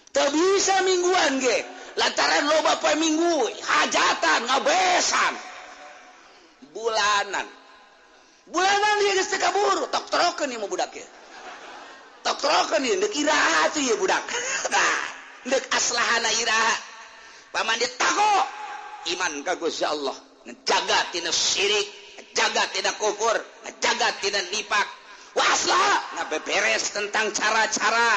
Teu bisa mingguan ge lantaran loba poe minggu hajatan ngabesan. Bulanan. Bulanan ieu geus teu kaburu, tok-trokeun ieu mah budak ieu. Tok-trokeun ieu deuk iraha tuh ieu budak. Tah, deuk aslahana iraha. Paman tako iman ka Gusti Allah, ngejaga tina syirik, ngejaga tina kufur, ngejaga tina nifak. Wa aslaha ngabeberes tentang cara-cara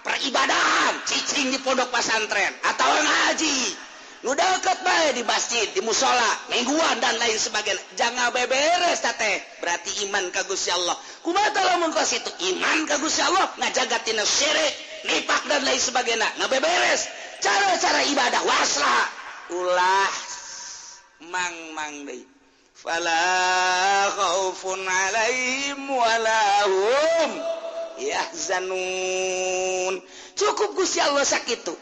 peribadahan, cicing di pondok pesantren atau ngaji. Nu deket bae di masjid, di musola, mingguan dan lain sebagainya. Jangan beberes teh, berarti iman ka Gusti Allah. Kumaha lamun kos itu iman ka Gusti Allah, ngajaga tina syirik, nifak dan lain sebagainya. Ngabeberes cara-cara ibadah waslah. Ulah mang-mang deui. Fala khaufun alaihim wala hum yahzanun. Cukup Gusti Allah sakitu.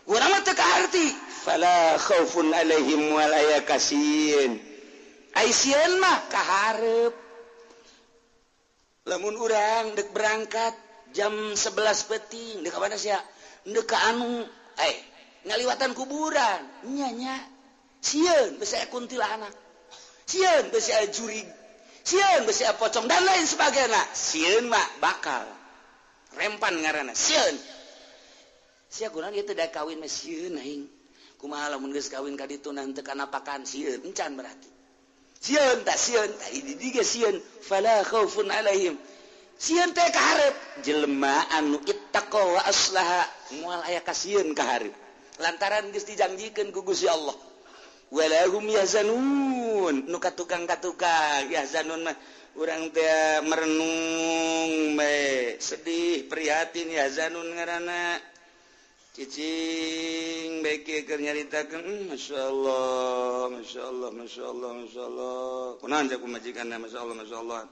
Urang mah teu kaharti. Fala khaufun alaihim wala yakasien. Ai sieun mah kaharep. Lamun urang deuk berangkat jam 11 peuting, deuk ka mana sia? Deuk ka anu, ngaliwatan kuburan. Nya nya. Sieun besi aya kuntilanak. Sieun besi aya jurig. Sieun besi aya pocong dan lain sebagainya. Sieun mah bakal rempan ngaranna sieun. Sia kunaon ieu teh da kawin mah sieun aing. Kumaha lamun geus kawin ka ditu teu kanapakan sieun encan berarti. Sieun tah sieun tah di dieu sieun fala khaufun alaihim. Sieun teh ka hareup jelema anu ittaqa wa aslaha moal aya kasieun ka hareup. Lantaran geus dijanjikeun ku Gusti Allah. Wala hum yahzanun. Nu katukang-katukang yahzanun mah urang teh merenung bae, sedih, prihatin yahzanun ngaranna. Cicing baik keur nyaritakeun masyaallah masyaallah masyaallah masyaallah kunaon cek pamajikanna masyaallah masyaallah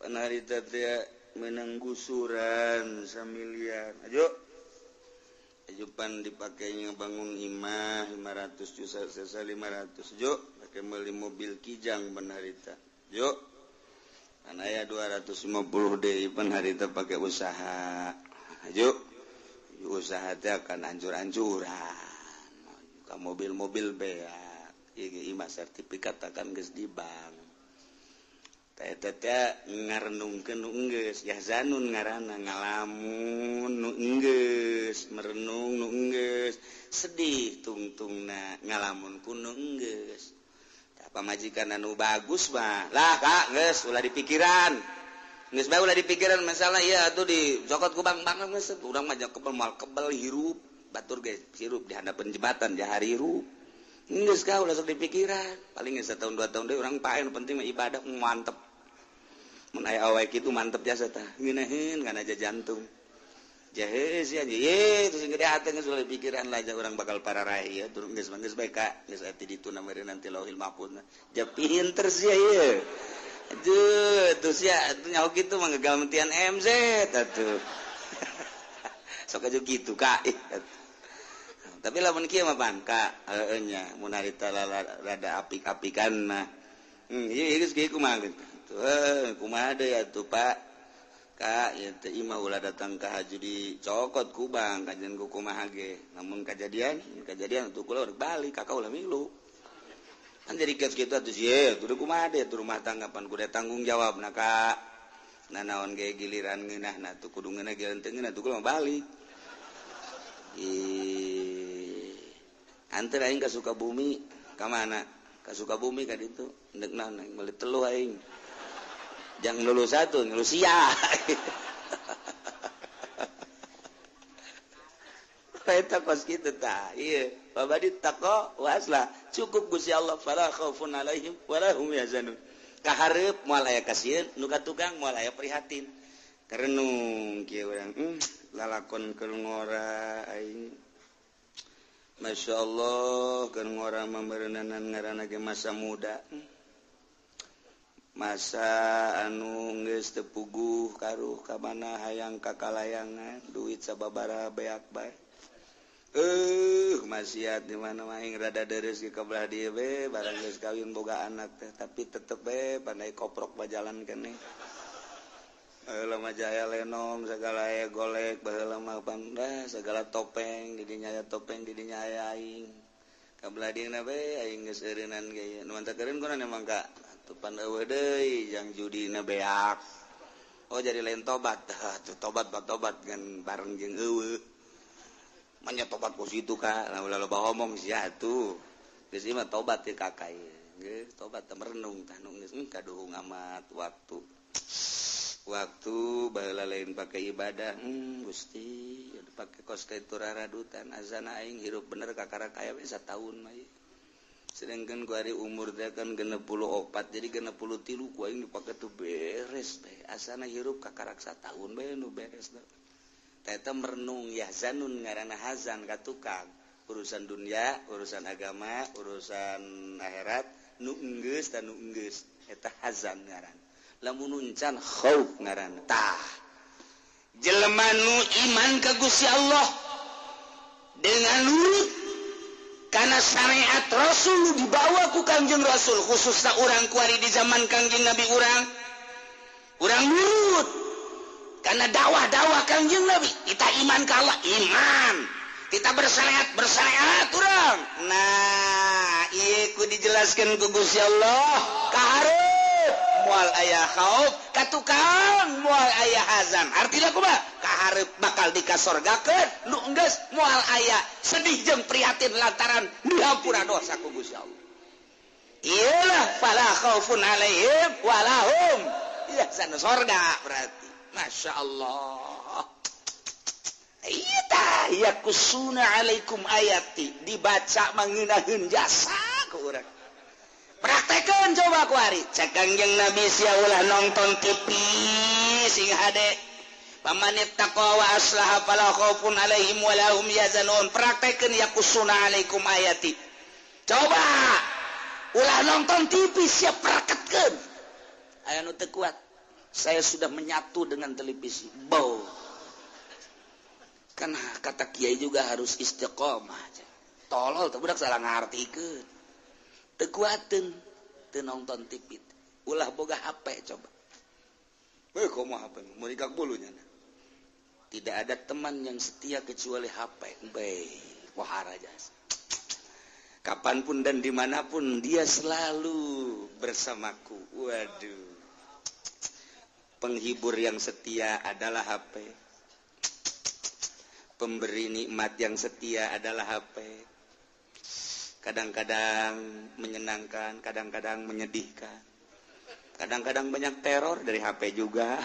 panarita teh meunang gusuran samiliar ajo ajo pan dipakainya bangun imah 500 juta sesa 500 jo pake meuli mobil kijang panarita jo kan aya 250 deui panarita pake usaha ajo usaha teh akan ancur-ancuran ka mobil-mobil beak ieu imah sertifikat akan geus di bank teh teh ngarenungkeun nu enggeus yahzanun ngaranna ngalamun nu enggeus merenung nu enggeus sedih tungtungna ngalamun ku nu enggeus tah pamajikan anu bagus mah lah Kak geus ulah dipikiran geus bae ulah dipikiran masalah ieu atuh dicokot ku bang-bang geus urang mah kebel moal kebel hirup batur ge hirup di handapeun jembatan jahari hirup geus ka ulah sok dipikiran paling geus satahun dua tahun deui urang pae nu penting mah ibadah mantep mun aya awewe kitu mantep jasa tah ngeunaheun kana aja jantung jahe sia ye terus gede hate geus ulah dipikiran lah urang bakal pararae ieu turun geus geus bae ka geus ati ditu na meureun nanti lauhil mahfuz ja pinter sia ieu. Aduh, terus ya, nyaho gitu mah ngegalmentian MZ atuh. Sok aja gitu Kak. Tapi lamun kieu mah pan Kak, heueuh nya mun harita rada apik-apikan mah. Ieu geus kieu kumaha gitu. Heuh, kumaha deui atuh Pak. Kak, ieu teh imah ulah datang ka haji dicokot ku bang, kajian ku kumaha ge. Lamun kajadian, kajadian atuh kula urang balik, kakak ulah milu. Kan jadi kieu kitu atuh sieun, kudu kumaha deui atuh rumah tangga pan kudu tanggung jawab na Kak. Nah naon ge giliran ngeunahna tuh kudu ngeunah giliran teu ngeunah tuh kudu mah balik. Ih. Anteur aing ka Sukabumi ka mana? Ka Sukabumi ka ditu endek naon aing meuli teluh aing. Jang lulus satu, lulus sia. Eta kos kitu tah. Ieu babadi taqwa waslah cukup Gusti Allah fala khaufun alaihim wala hum yahzanun. Kahareup moal aya kasieun nu ka tukang moal aya prihatin. Karenung kieu urang lalakon keur ngora aing. Masyaallah keur ngora mah meureunana ngaranna ge masa muda. Masa anu geus teu puguh karuh ka mana hayang kakalayangan duit sababaraha beak bae. Maksiat di mana aing rada deres ke belah dieu be barang geus kawin boga anak teh tapi tetep be pandai koprok bajalan keneh. Baheula mah jaya lenong segala aya golek baheula mah panda segala topeng di dinya aya topeng di dinya aya aing. Ka belah dieu be aing geus eureunnan ge nu mantap eureun kunaon emang ka tupan eueuh deui jang judina beak. Oh jadi lain tobat. Tuh tobat tobat kan bareng jeung eueuh. Manya tobat ku situ ka lah ulah loba omong sia atuh. Geus ieu mah tobat ye kakak ieu. Geus tobat teh merenung tah nu geus kaduhung amat waktu. Waktu baheula lain pake ibadah, Gusti pake kos kitu raradutan azana aing hirup bener kakara kaya we sataun mah ieu. Sedangkan ku hari umur teh kan 64 jadi 63 ku aing dipake tuh beres bae asana hirup kakarak sataun bae nu beres teh. Eta merenung yahzanun ngaranna hazan ka tukang urusan dunia, urusan agama, urusan akhirat nu enggeus ta nu enggeus eta hazan ngaranna. Lamun encan khauf ngaranna. Tah jelema nu iman ka Gusti Allah dengan nurut karena syariat Rasul dibawa ku Kangjeng Rasul khususnya orang kuari di zaman Kangjeng Nabi urang nurut karena dakwah-dakwah Kangjeng Nabi kita iman ka Allah iman kita bersyariat urang. Nah ieu ku dijelaskeun ku Gusti Allah kahareup moal aya khauf ka tukang moal aya hazan artina kumaha kahareup bakal dikasorgakeun nu enggeus moal aya sedih jeung prihatin lantaran dihampura dosa ku Gusti Allah. Iyalah fala khaufun alaihim walahum yahzanun sorga berarti. Masya Allah. Iya tah yakusuna alaikum ayati dibaca mangeunahkeun jasa ku urang. Praktekeun coba ku ari. Cek Kangjeng Nabi sia ulah nonton TV sing hade. Pamanit taqwa wa aslaha fala khaufun alaihim wa lahum yahzanun. Praktekeun yakusuna alaikum ayati. Coba ulah nonton TV sia praktekkeun. Aya nu teu kuat. Saya sudah menyatu dengan televisi. Bau. Kan kata kiai juga harus istiqomah. Tolol teh budak salah ngartikeun. Teu kuateun teu nonton TV. Ulah boga HP coba. Komo HP meurikak bulunya. Tidak ada teman yang setia kecuali HP. Bae, wahara jasa. Kapanpun dan dimanapun dia selalu bersamaku. Waduh. Penghibur yang setia adalah HP. Pemberi nikmat yang setia adalah HP. Kadang-kadang menyenangkan, kadang-kadang menyedihkan. Kadang-kadang banyak teror dari HP juga.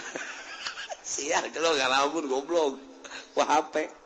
Sial kalau nggak lamun goblok. Wah HP.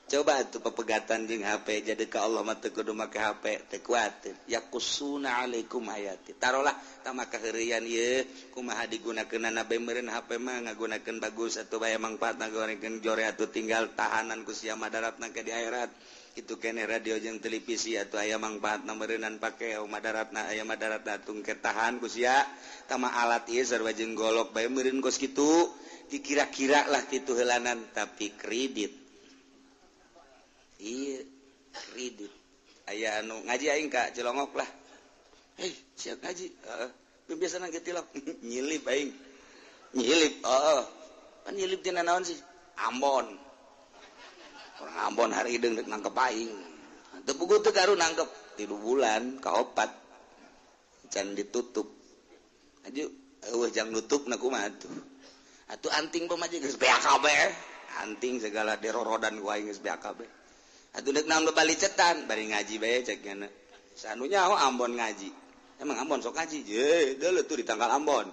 Coba tuh pepegatan jeung HP jadi ka Allah mah teu kudu make HP teu kuatir. Yakusuna alaikum hayati. Tarolah tah maka heureuyan ieu kumaha digunakeunana bae meureun HP mah ngagunakeun bagus atuh bae mangfaatna ngagunakeun jore atuh tinggal tahanan ku sia madaratna ke di akhirat. Kitu keneh radio jeung televisi atuh aya mangfaatna meureunan pake madaratna aya madaratna tung ke tahan ku sia. Tah mah alat ieu sarua jeung golok bae meureun kos kitu. Dikira-kira lah kitu heulanan tapi kredit. Iya, kredit. Aya anu ngaji aing ka Cilongok lah. Hei, siap ngaji. Heeh. Biasana ge tilok nyilip aing. Nyilip, heeh. Pan nyilip tina naon sih? Ambon. Orang Ambon hari hideung rek nangkep aing. Teu puguh teu karu nangkep 3 bulan ka 4. Can ditutup. Aju eueuh jang nutupna kumaha atuh. Atuh anting pamaji geus beak kabeh. Anting segala derorodan ku aing geus beak kabeh. Atuh deuk naon balicetan bari ngaji bae cek nya. Sanu nyaho Ambon ngaji. Emang Ambon sok ngaji? Ye, deuleu tuh di tanggal Ambon.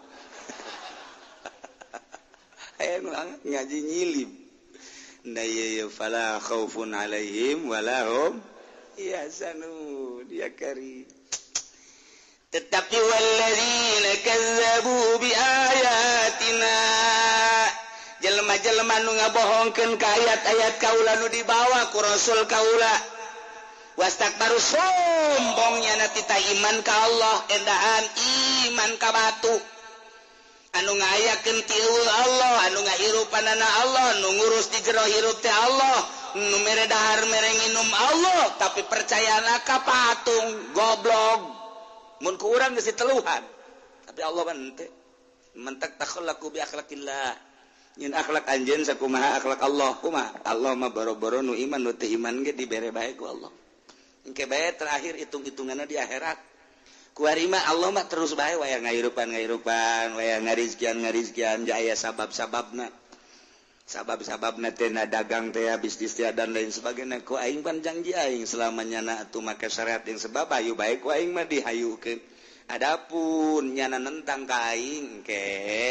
Aya nu ngaji nyilip. Nah ye fala khaufun alaihim wala hum yahzanun. Ya kari. Tetapi walladzina kazzabu bi ayatina jelema-jelema nu ngabohongkeun ka ayat-ayat kaula nu dibawa ku Rasul kaula wastakbaru sombongnya na tita iman ka Allah endahan iman ka batu. Anu ngayakeun ti Allah, anu ngahirupanana Allah, nu ngurus di jero hirup teh Allah, nu mere dahar mere nginum Allah, tapi percayana ka patung, goblok. Mun ku urang geus diteluhan, tapi Allah mah henteu. Mentek takhallaku bi akhlaqillah. Nyin akhlak anjeun sakumaha akhlak Allah, kumaha? Allah mah boro-boro nu iman, nu teu iman ge dibere bae ku Allah. Engke bae terakhir hitung-hitunganna di akhirat. Kuari mah Allah mah terus bae waya ngahirupan-ngahirupan, waya ngarizkian-ngarizkian, jaya sabab-sababna. Sabab-sababna teh na dagang teh, bisnis teh, dan lain sebagainya. Ku aing pan janji aing selamanya na atuh make syariat yang sebab hayu bae ku aing mah dihayukeun. Adapun nyana nentang ka aing ke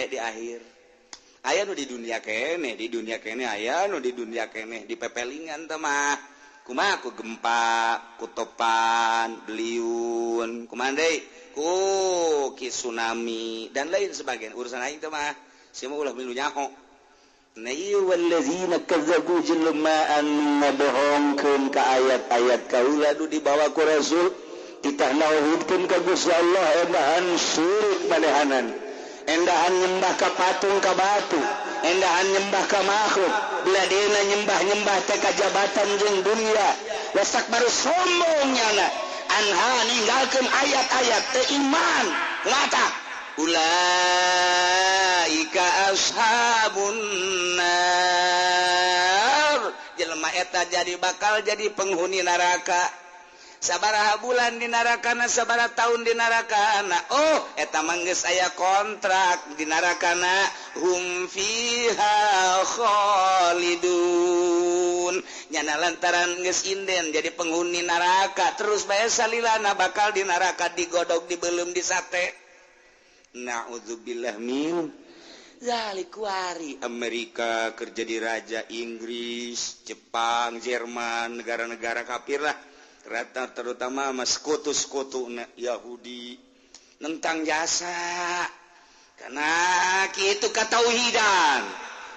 di akhir. Aya nu di dunia keneh, di dunia keneh, aya nu di dunia keneh di pepelingan teh mah. Kumaha ku gempa, ku topan, beliun, kumaha deui? Ku ki tsunami dan lain sebagainya. Urusan aing teh mah sia mah ulah milu nyaho. Nah ieu wallazina kazzabu jelema anu ngabohongkeun ka ayat-ayat kaula nu dibawa ku Rasul, titah nauhidkeun ka Gusti Allah, endahan syirik manehanan, endahan nyembah ka patung ka batu, endahan nyembah ka makhluk, beladena nyembah-nyembah teh ka jabatan jeung dunia, wasak baru sombong nyana anha ninggalkeun ayat-ayat teh iman mata ulaika ashabun nar. Jelema eta jadi bakal jadi penghuni neraka. Sabaraha bulan di narakana, sabaraha tahun di narakana. Oh, eta mah geus aya kontrak di narakana, hum fiha khalidun. Nyana lantaran geus inden jadi penghuni neraka, terus bae salilana bakal di neraka digodog, dibelum, disate. Na'udzubillah min zalik. Kuari Amerika kerja di raja Inggris, Jepang, Jerman, negara-negara kafir lah. Rata terutama mas sekutu-sekutu Yahudi nentang jasa karena gitu katauhidan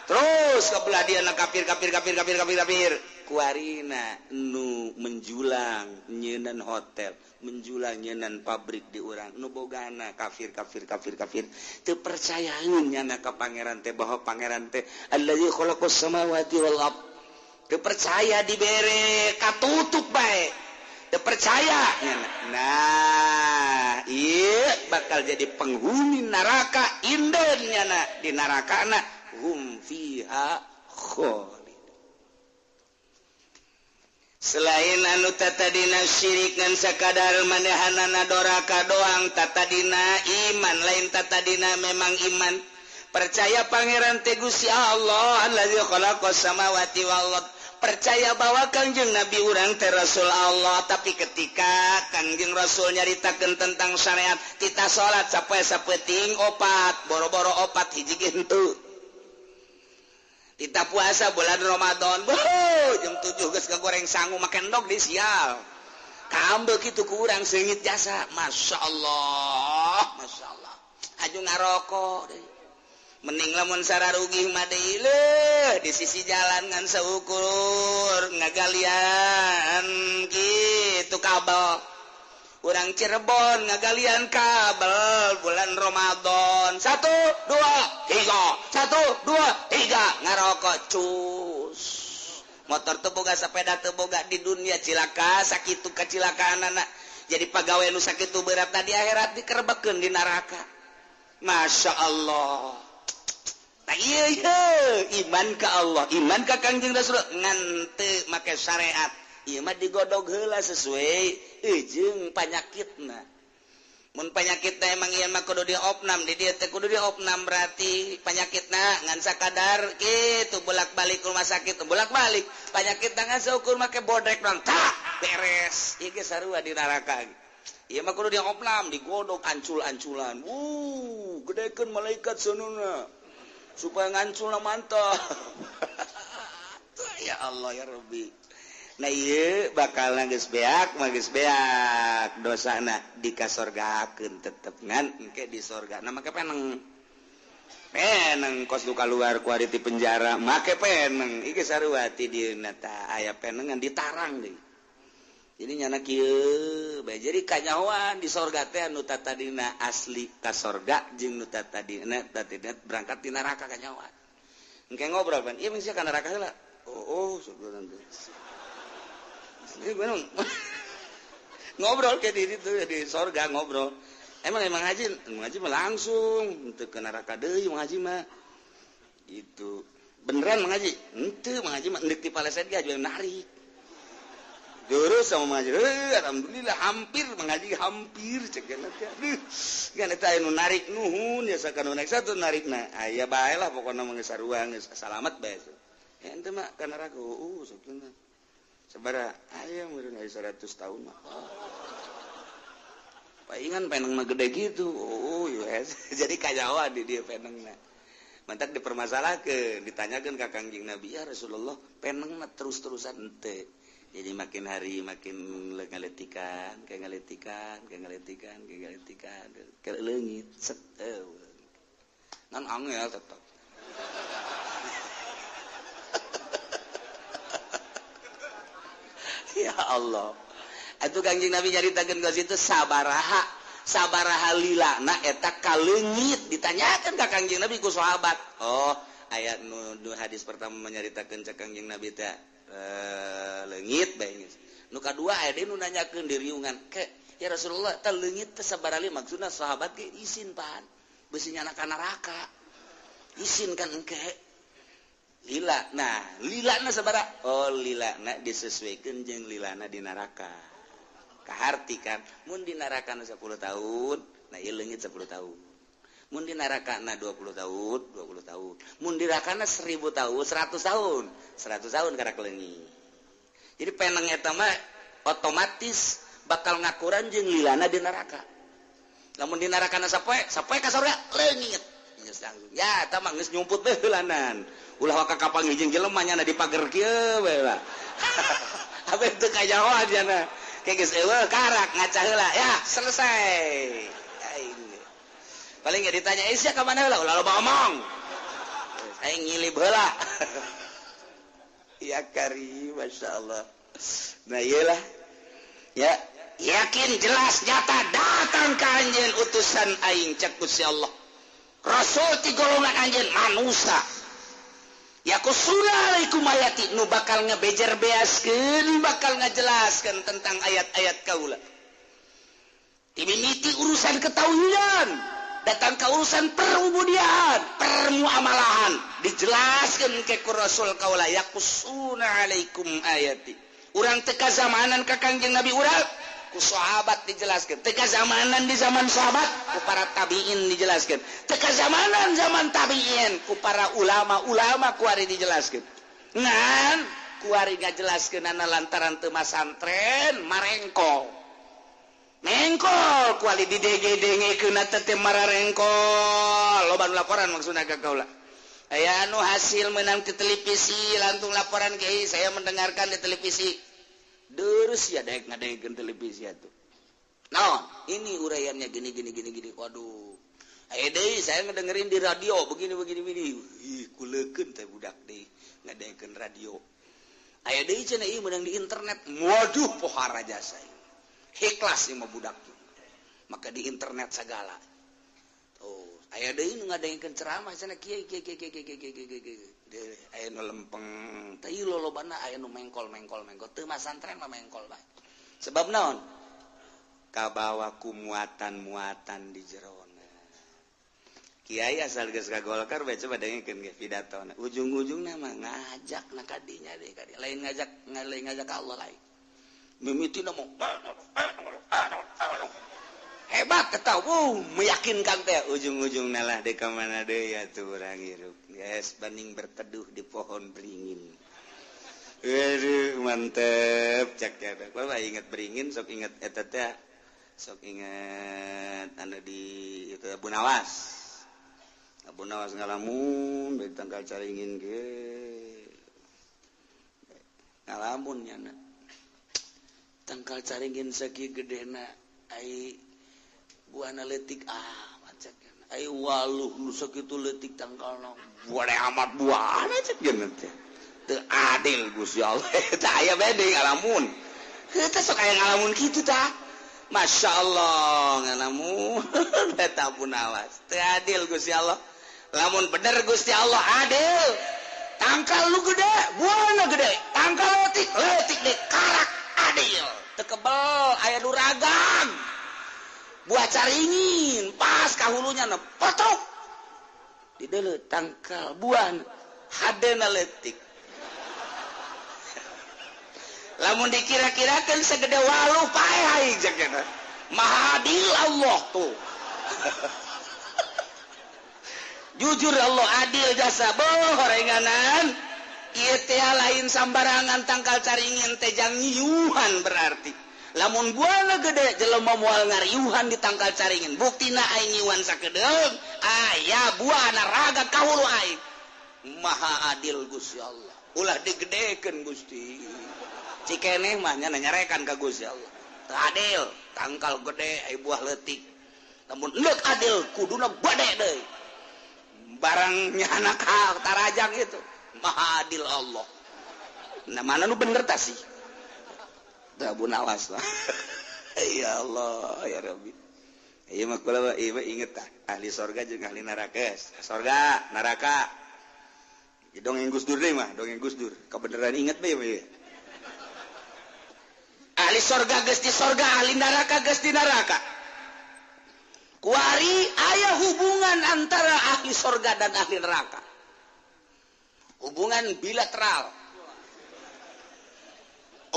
terus kebelah dia na kafir kafir kafir kafir kafir kafir. Kuarina nu menjulang nyenan hotel, menjulang nyenan pabrik di urang nu bogana kafir kafir kafir kafir, teu percayaeun nyana ka pangeran teh, bahwa pangeran teh allazi khalaqas samawati wal ard. Teu percaya, dibere katutup bae, teu percaya. Nah iya bakal jadi penghuni neraka inden nyana di neraka na hum fiha khalid. Selain anu tatadina syirik ngan sakadar manehanana doraka doang, tatadina iman lain, tatadina memang iman percaya pangeran teh Gusti Allah allazi khalaqas samawati wal ard, percaya bahwa Kangjeng Nabi urang teh Rasul Allah, tapi ketika Kangjeng Rasul nyaritakeun tentang syariat tita salat sapoe sapeting opat, boro-boro opat, hiji ge henteu. Tita puasa bulan Ramadan, boh, jam 7 geus kagoreng sangu make endog di sial kambe kitu ku urang seungit jasa. Masya Allah, Masya Allah, aju ngarokok deui. Mending lamun sararugih mah deui leuh di sisi jalan ngan saukur ngagalian kitu kabel. Urang Cirebon ngagalian kabel bulan Ramadan, 1 2 3 1 2 3 ngarokok cus. Motor teu boga, sepeda teu boga, di dunia cilaka sakitu kacilakaanana. Jadi pagawe nu sakitu berat di akhirat dikerebekeun di neraka. Masya Allah. Nah, iya, iya, iman ke Allah, iman ke Kangjeng Rasul ngan teu make syariat. Ieu mah digodog heula sesuai jeung panyakitna. Mun panyakitna emang ieu mah kudu diopnam, di dieu teh kudu diopnam, berarti panyakitna ngan sakadar kitu bolak-balik rumah sakit, bolak-balik. Panyakitna ngan saukur make bodrek doang, tak beres. Ieu ge sarua di neraka. Ieu mah kudu diopnam, digodog ancul-anculan. Wuh, gedekeun malaikat seununa supaya nganculna mantap. Ya Allah ya Rabbi. Nah ieu bakal geus beak mah geus beak dosana dikasorgakeun tetep ngan engke di sorga. Nah make peneng. Peneng kos nu kaluar ku ari ti penjara make peneng. Iki sarua ti dieuna tah aya penengan ditarang deui. Jadi nyana kieu bae jadi kanyahoan di sorga teh anu tadina asli ka sorga jeung nu tadina tadina berangkat di neraka kanyahoan. Engke ngobrol pan, ieu mah sia ka neraka heula. Oh, sebenarnya. Ini bener. Ngobrol ke di itu di sorga ngobrol. Emang emang haji mah langsung teu ke neraka deui haji mah. Itu beneran mengaji? Henteu mengaji mah endek ti paleset ge aju narik. Terus sama mengaji, alhamdulillah hampir mengaji hampir cek teh. Aduh, kan eta anu narik nuhun ya sakanu naik satu narikna. Aya bae lah pokona mah geus sarua geus salamet bae. Ya ente mah ka neraka sakitu. Sabaraha aya meureun aya 100 tahun mah. Paingan peneng mah gede gitu. Oh, yes. Jadi kajawa di dia penengna. Mantak dipermasalahkeun, ditanyakeun ka Kangjeng Nabi, ya Rasulullah, peneng mah terus-terusan henteu. Jadi makin hari makin ngaletikan, kayak ngaletikan, kayak ngaletikan, kayak ngaletikan, kayak leungit, set. Ngan angel tetep. Ya Allah. Atuh Kangjeng Nabi nyaritakeun ka situ sabaraha, sabaraha lilana eta kaleungit ditanyakeun ka Kangjeng Nabi ku sahabat. Oh, ayat nu hadis pertama menyaritakeun cek Kangjeng Nabi teh leungit bae geus. Nu kadua aya deui nu nanyakeun di riungan, "Ke, ya Rasulullah, teh leungit teh sabaraha li?" Maksudna sahabat ge isin pan. Beusi nyana ka neraka. Isin kan engke. Lila. Nah, lilana sabaraha? Oh, lilana disesuaikeun jeung lilana di neraka. Kaharti kan, mun di neraka 10 tahun, nah ieu leungit 10 tahun. Mun di neraka na 20 tahun, 20 tahun. Mun di neraka na 1000 tahun, 100 tahun. 100 tahun karak leungit. Jadi peneng eta mah otomatis bakal ngakuran jeung lilana di neraka. Lamun di neraka na sapoe, sapoe ka surga leungit. Geus langsung. Ya, eta mah geus nyumput bae heulanan. Ulah waka kapanggih jeung jelema nya di pager kieu bae lah. Abe teu kajahoan nya. Kayak geus eueuh karak ngaca heula. Ya, selesai. Aing paling nggak ditanya, eh sia ka mana heula? Ulah loba omong. Aing ngilib heula. Ya kari, Masya Allah. Nah iyalah. Ya, yakin jelas nyata datang ka anjeun utusan aing cek Gusti Allah. Rasul ti golongan anjeun manusia. Yakusuna alaikum ayati nu bakal ngebejer beaskeun, bakal ngajelaskeun tentang ayat-ayat kaula. Timimiti urusan ketauhidan, datang ke urusan perubudian, permuamalahan, dijelaskan ke ku Rasul kaula yakusuna alaikum ayati. Urang teu kazamanan ka Kangjeng Nabi urang, ku sahabat dijelaskan. Teu kazamanan di zaman sahabat, ku para tabiin dijelaskan. Teu kazamanan zaman tabiin, ku para ulama-ulama ku ari dijelaskan. Ngan ku ari ngajelaskeunana lantaran teu masantren marengkol. Mengkol kuali di denge-dengekeun teh mararengkol. Loba nu laporan maksudna ka kaula. Aya anu hasil menang di televisi langsung laporan kiai, saya mendengarkan di televisi. Terus ya daek ngadengekeun televisi atuh. Naon? Ini uraiannya gini gini gini gini. Waduh. Aya deui saya ngedengerin di radio begini begini begini. Ih, kuleukeun teh budak deui ngadengekeun radio. Aya deui cenah ieu meunang di internet. Waduh, pohara jasa ieu. Ikhlas ieu mah budak. Maka di internet segala. Oh, aya deui nu ngadengekeun ceramah cenah kieu kieu kieu kieu kieu kieu kieu. Aya nu lempeng, teh lolobana aya nu mengkol mengkol mengkol. Teu masantren mah mengkol bae. Sebab naon? Kabawa ku muatan-muatan di jerona. Kiai asal geus ka Golkar bae coba dengekeun ge pidatona. Ujung-ujungna mah ngajak na ka dinya deui ka dieu. Lain ngajak, lain ngajak ka Allah lain. Mimitina mah hebat ketau, meyakinkan teh ujung-ujung nalah di mana deui atuh urang hirup. Geus banding berteduh di pohon beringin. Aduh, mantep cak ya. Bapak ingat beringin, sok ingat eta teh. Sok ingat anu di itu Abu Nawas. Abu Nawas ngalamun dari tangkal caringin ge. Ngalamun nya na. Tangkal caringin sakieu gedena ai buahna leutik amat cek. Ai waluh nu sakitu leutik tangkalna. Buahna amat buahna cek geuna teh. Teu adil Gusti Allah. Teu aya bede ngalamun. Heuh sok aya ngalamun kitu tah. Masya Allah ngalamun eta pun awas. Teu adil Gusti Allah. Lamun bener Gusti Allah adil. Tangkal lu gede, buahna gede. Tangkal leutik, leutik deh karak adil. Teu kebel aya nu ragang. Buah caringin pas ka hulunya na potok. Di deuleu tangkal buah hadena leutik. Lamun dikira-kirakan segede walu paeh aing jakena. Maha adil Allah tuh. Jujur Allah adil jasa boh horenganan. Ieu teh lain sambarangan tangkal caringin teh jang nyiuhan berarti. Lamun buahna gede jelema moal ngariuhan di tangkal caringin. Buktina aing nyiuhan sakedeung aya buahna raga ka hulu aing. Maha adil Gusti Allah. Ulah digedekeun Gusti. Cikeneh mah nya nyarekan ka Gusti Allah. Teu adil, tangkal gede ai buah leutik. Lamun endek adil kuduna gede deui. Barang nyana ka tarajang itu. Maha adil Allah. Nah mana nu bener tah sih? Tah bunawas lah. Ya Allah, ya Rabbi. Ieu mah kula ieu mah inget tah, ahli sorga jeung ahli neraka. Sorga, neraka. Dongeng Gus Dur deui mah, dongeng Gus Dur. Kabeneran inget bae mah. Ahli sorga geus di sorga, ahli neraka geus di neraka. Kuari aya hubungan antara ahli sorga dan ahli neraka. Hubungan bilateral.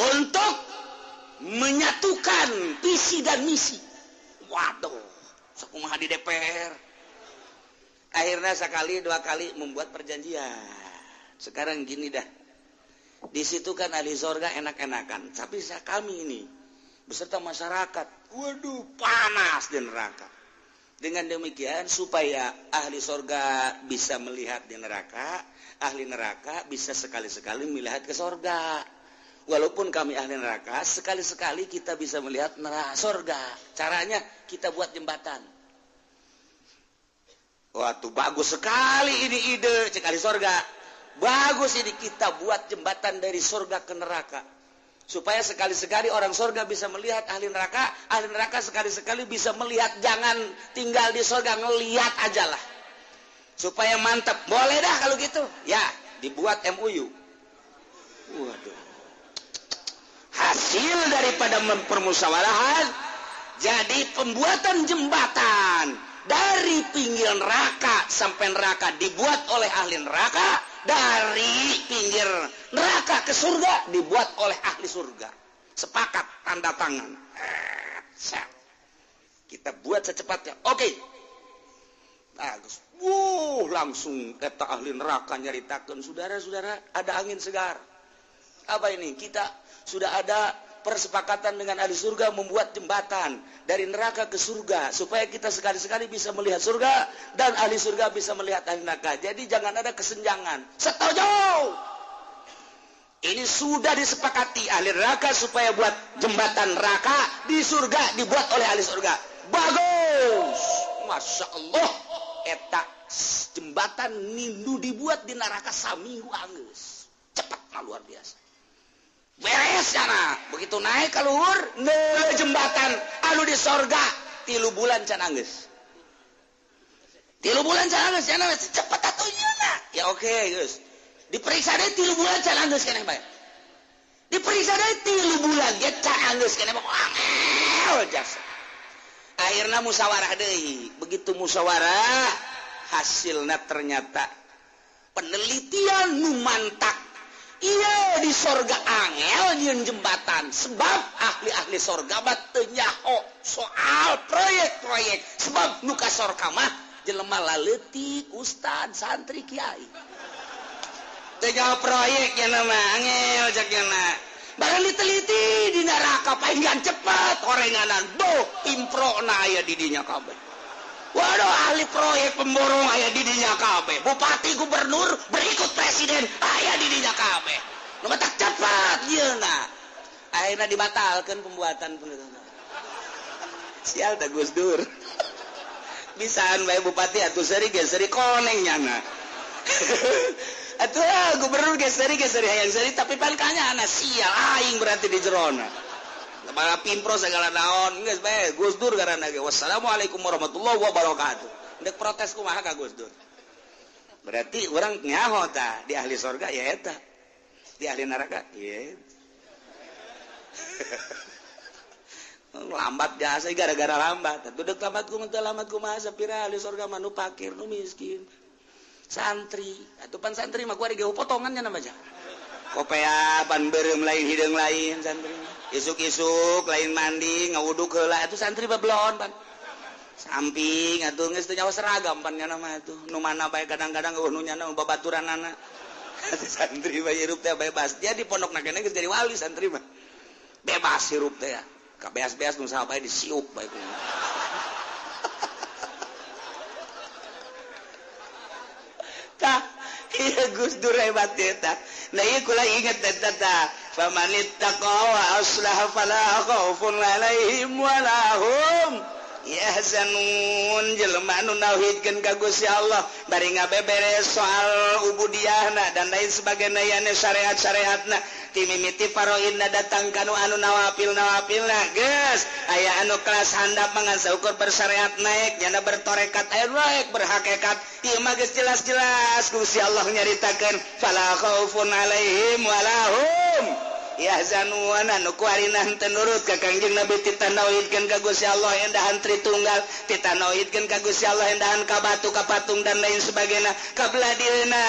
Untuk menyatukan visi dan misi. Waduh, sakumaha di DPR. Akhirnya sekali dua kali membuat perjanjian. Sekarang gini dah. Di situ kan ahli sorga enak-enakan, tapi kami ini beserta masyarakat, waduh panas di neraka. Dengan demikian supaya ahli sorga bisa melihat di neraka, ahli neraka bisa sekali-sekali melihat ke sorga. Walaupun kami ahli neraka, sekali-sekali kita bisa melihat neraka sorga. Caranya kita buat jembatan. Wah, tuh bagus sekali ini ide, cek ahli sorga. Bagus ini kita buat jembatan dari surga ke neraka. Supaya sekali-sekali orang surga bisa melihat ahli neraka sekali-sekali bisa melihat, jangan tinggal di surga, ngelihat aja lah. Supaya mantap. Boleh dah kalau gitu. Ya, dibuat MOU. Waduh. Hasil daripada permusyawarahan jadi pembuatan jembatan dari pinggir neraka sampai neraka dibuat oleh ahli neraka, dari pinggir neraka ke surga dibuat oleh ahli surga. Sepakat tanda tangan. Kita buat secepatnya. Oke. Bagus. Wuh, langsung kata ahli neraka nyaritakeun, saudara-saudara, ada angin segar. Apa ini? Kita sudah ada persepakatan dengan ahli surga membuat jembatan dari neraka ke surga supaya kita sekali-sekali bisa melihat surga dan ahli surga bisa melihat ahli neraka. Jadi jangan ada kesenjangan. Setuju. Ini sudah disepakati ahli neraka supaya buat jembatan neraka di surga dibuat oleh ahli surga. Bagus. Masya Allah. Eta jembatan nindu dibuat di neraka saminggu anggeus. Cepat luar biasa. Beres sana, begitu naik ke luhur, ngeuleuh jembatan anu di sorga 3 bulan can anggeus. 3 bulan can anggeus cenah cepet atuh nyeuna. Ya oke, geus. Diperiksa deui 3 bulan can anggeus keneh bae. Diperiksa deui 3 bulan ge can anggeus keneh bae. Angel jasa. Akhirna musyawarah deui. Begitu musyawarah, hasilna ternyata penelitian nu mantak. Iya di sorga angel nyieun jembatan sebab ahli-ahli sorga mah teu nyaho soal proyek-proyek sebab nu ka sorga mah jelema laleutik ustad santri kiai teu nyaho proyek nya mah angel cek nya barang diteliti di neraka palingan cepet horenganan boh improna aya di dinya kabeh. Waduh ahli proyek pemborong aya di dinya kabeh, bupati gubernur berikut presiden aya di dinya kabeh. Nu matak cepat yeuna. Akhirna dibatalkeun pembuatan penerima. Sial teh Gus Dur. Bisaan bae bupati atuh seuri ge seuri koneng nyana. Atuh gubernur ge seuri hayang seuri tapi pan kanyana sial aing berarti di jerona. Kepala pimpro segala naon geus bae Gus Dur ngaranna ge. Wassalamualaikum warahmatullahi wabarakatuh. Ndek protes kumaha ka Gus Dur? Berarti urang nyaho tah di ahli sorga ya eta. Di ahli neraka ieu. Lambat jasa gara-gara lambat. Atuh deuk lambat kumaha teu lambat kumaha sapira ahli sorga mah nu fakir nu miskin. Santri, atuh pan santri mah kuari ge potongannya nama aja. Kopea pan beureum lain hideung lain santri. Isuk-isuk lain mandi ngawuduk heula atuh santri babelon pan. Samping atuh geus teu nyawa seragam pan nya mah atuh. Nu mana bae kadang-kadang eueuh nu nyana babaturanana. Santri mah hirup teh bebas. Dia di pondok na kene geus jadi wali santri mah. Bebas hirup teh ya. Kabeas-beas nu saha bae disiup bae kumaha. Tah, ieu Gus Dur hebat eta. Nah ieu kula inget eta tah. Famanittaqa wa aslaha fala khaufun alaihim wala hum yahzanun. Jelema anu nauhidkeun ka Gusti Allah bari ngabeberes soal ubudiyahna dan lain sebagainya yane syariat-syariatna timimiti faraidna datang kanu anu nawafil-nawafilna geus aya anu kelas handap mangan saukur bersyariat naik nyana bertorekat aya naik berhakikat ieu mah geus jelas-jelas Gusti Allah nyaritakeun fala khaufun alaihim wala hum yahzanun. Anu kuarina henteu nurut ka Kangjeng Nabi titah nauhidkeun ka Gusti Allah endahan Tritunggal, titah nauhidkeun ka Gusti Allah endahan ka batu ka patung dan lain sebagainya kabelah dieuna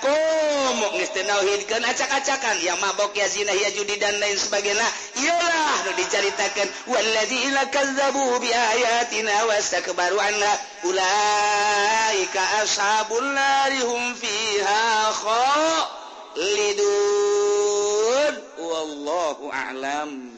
komo geus teu nauhidkeun acak-acakan ya mabok ya zina ya judi dan lain sebagainya. Iyalah nu dicaritakeun walladzina kazzabu bi ayatina wastakbaru anha ulaika ashabun nari hum fiha khalidun. Wallahu a'lam.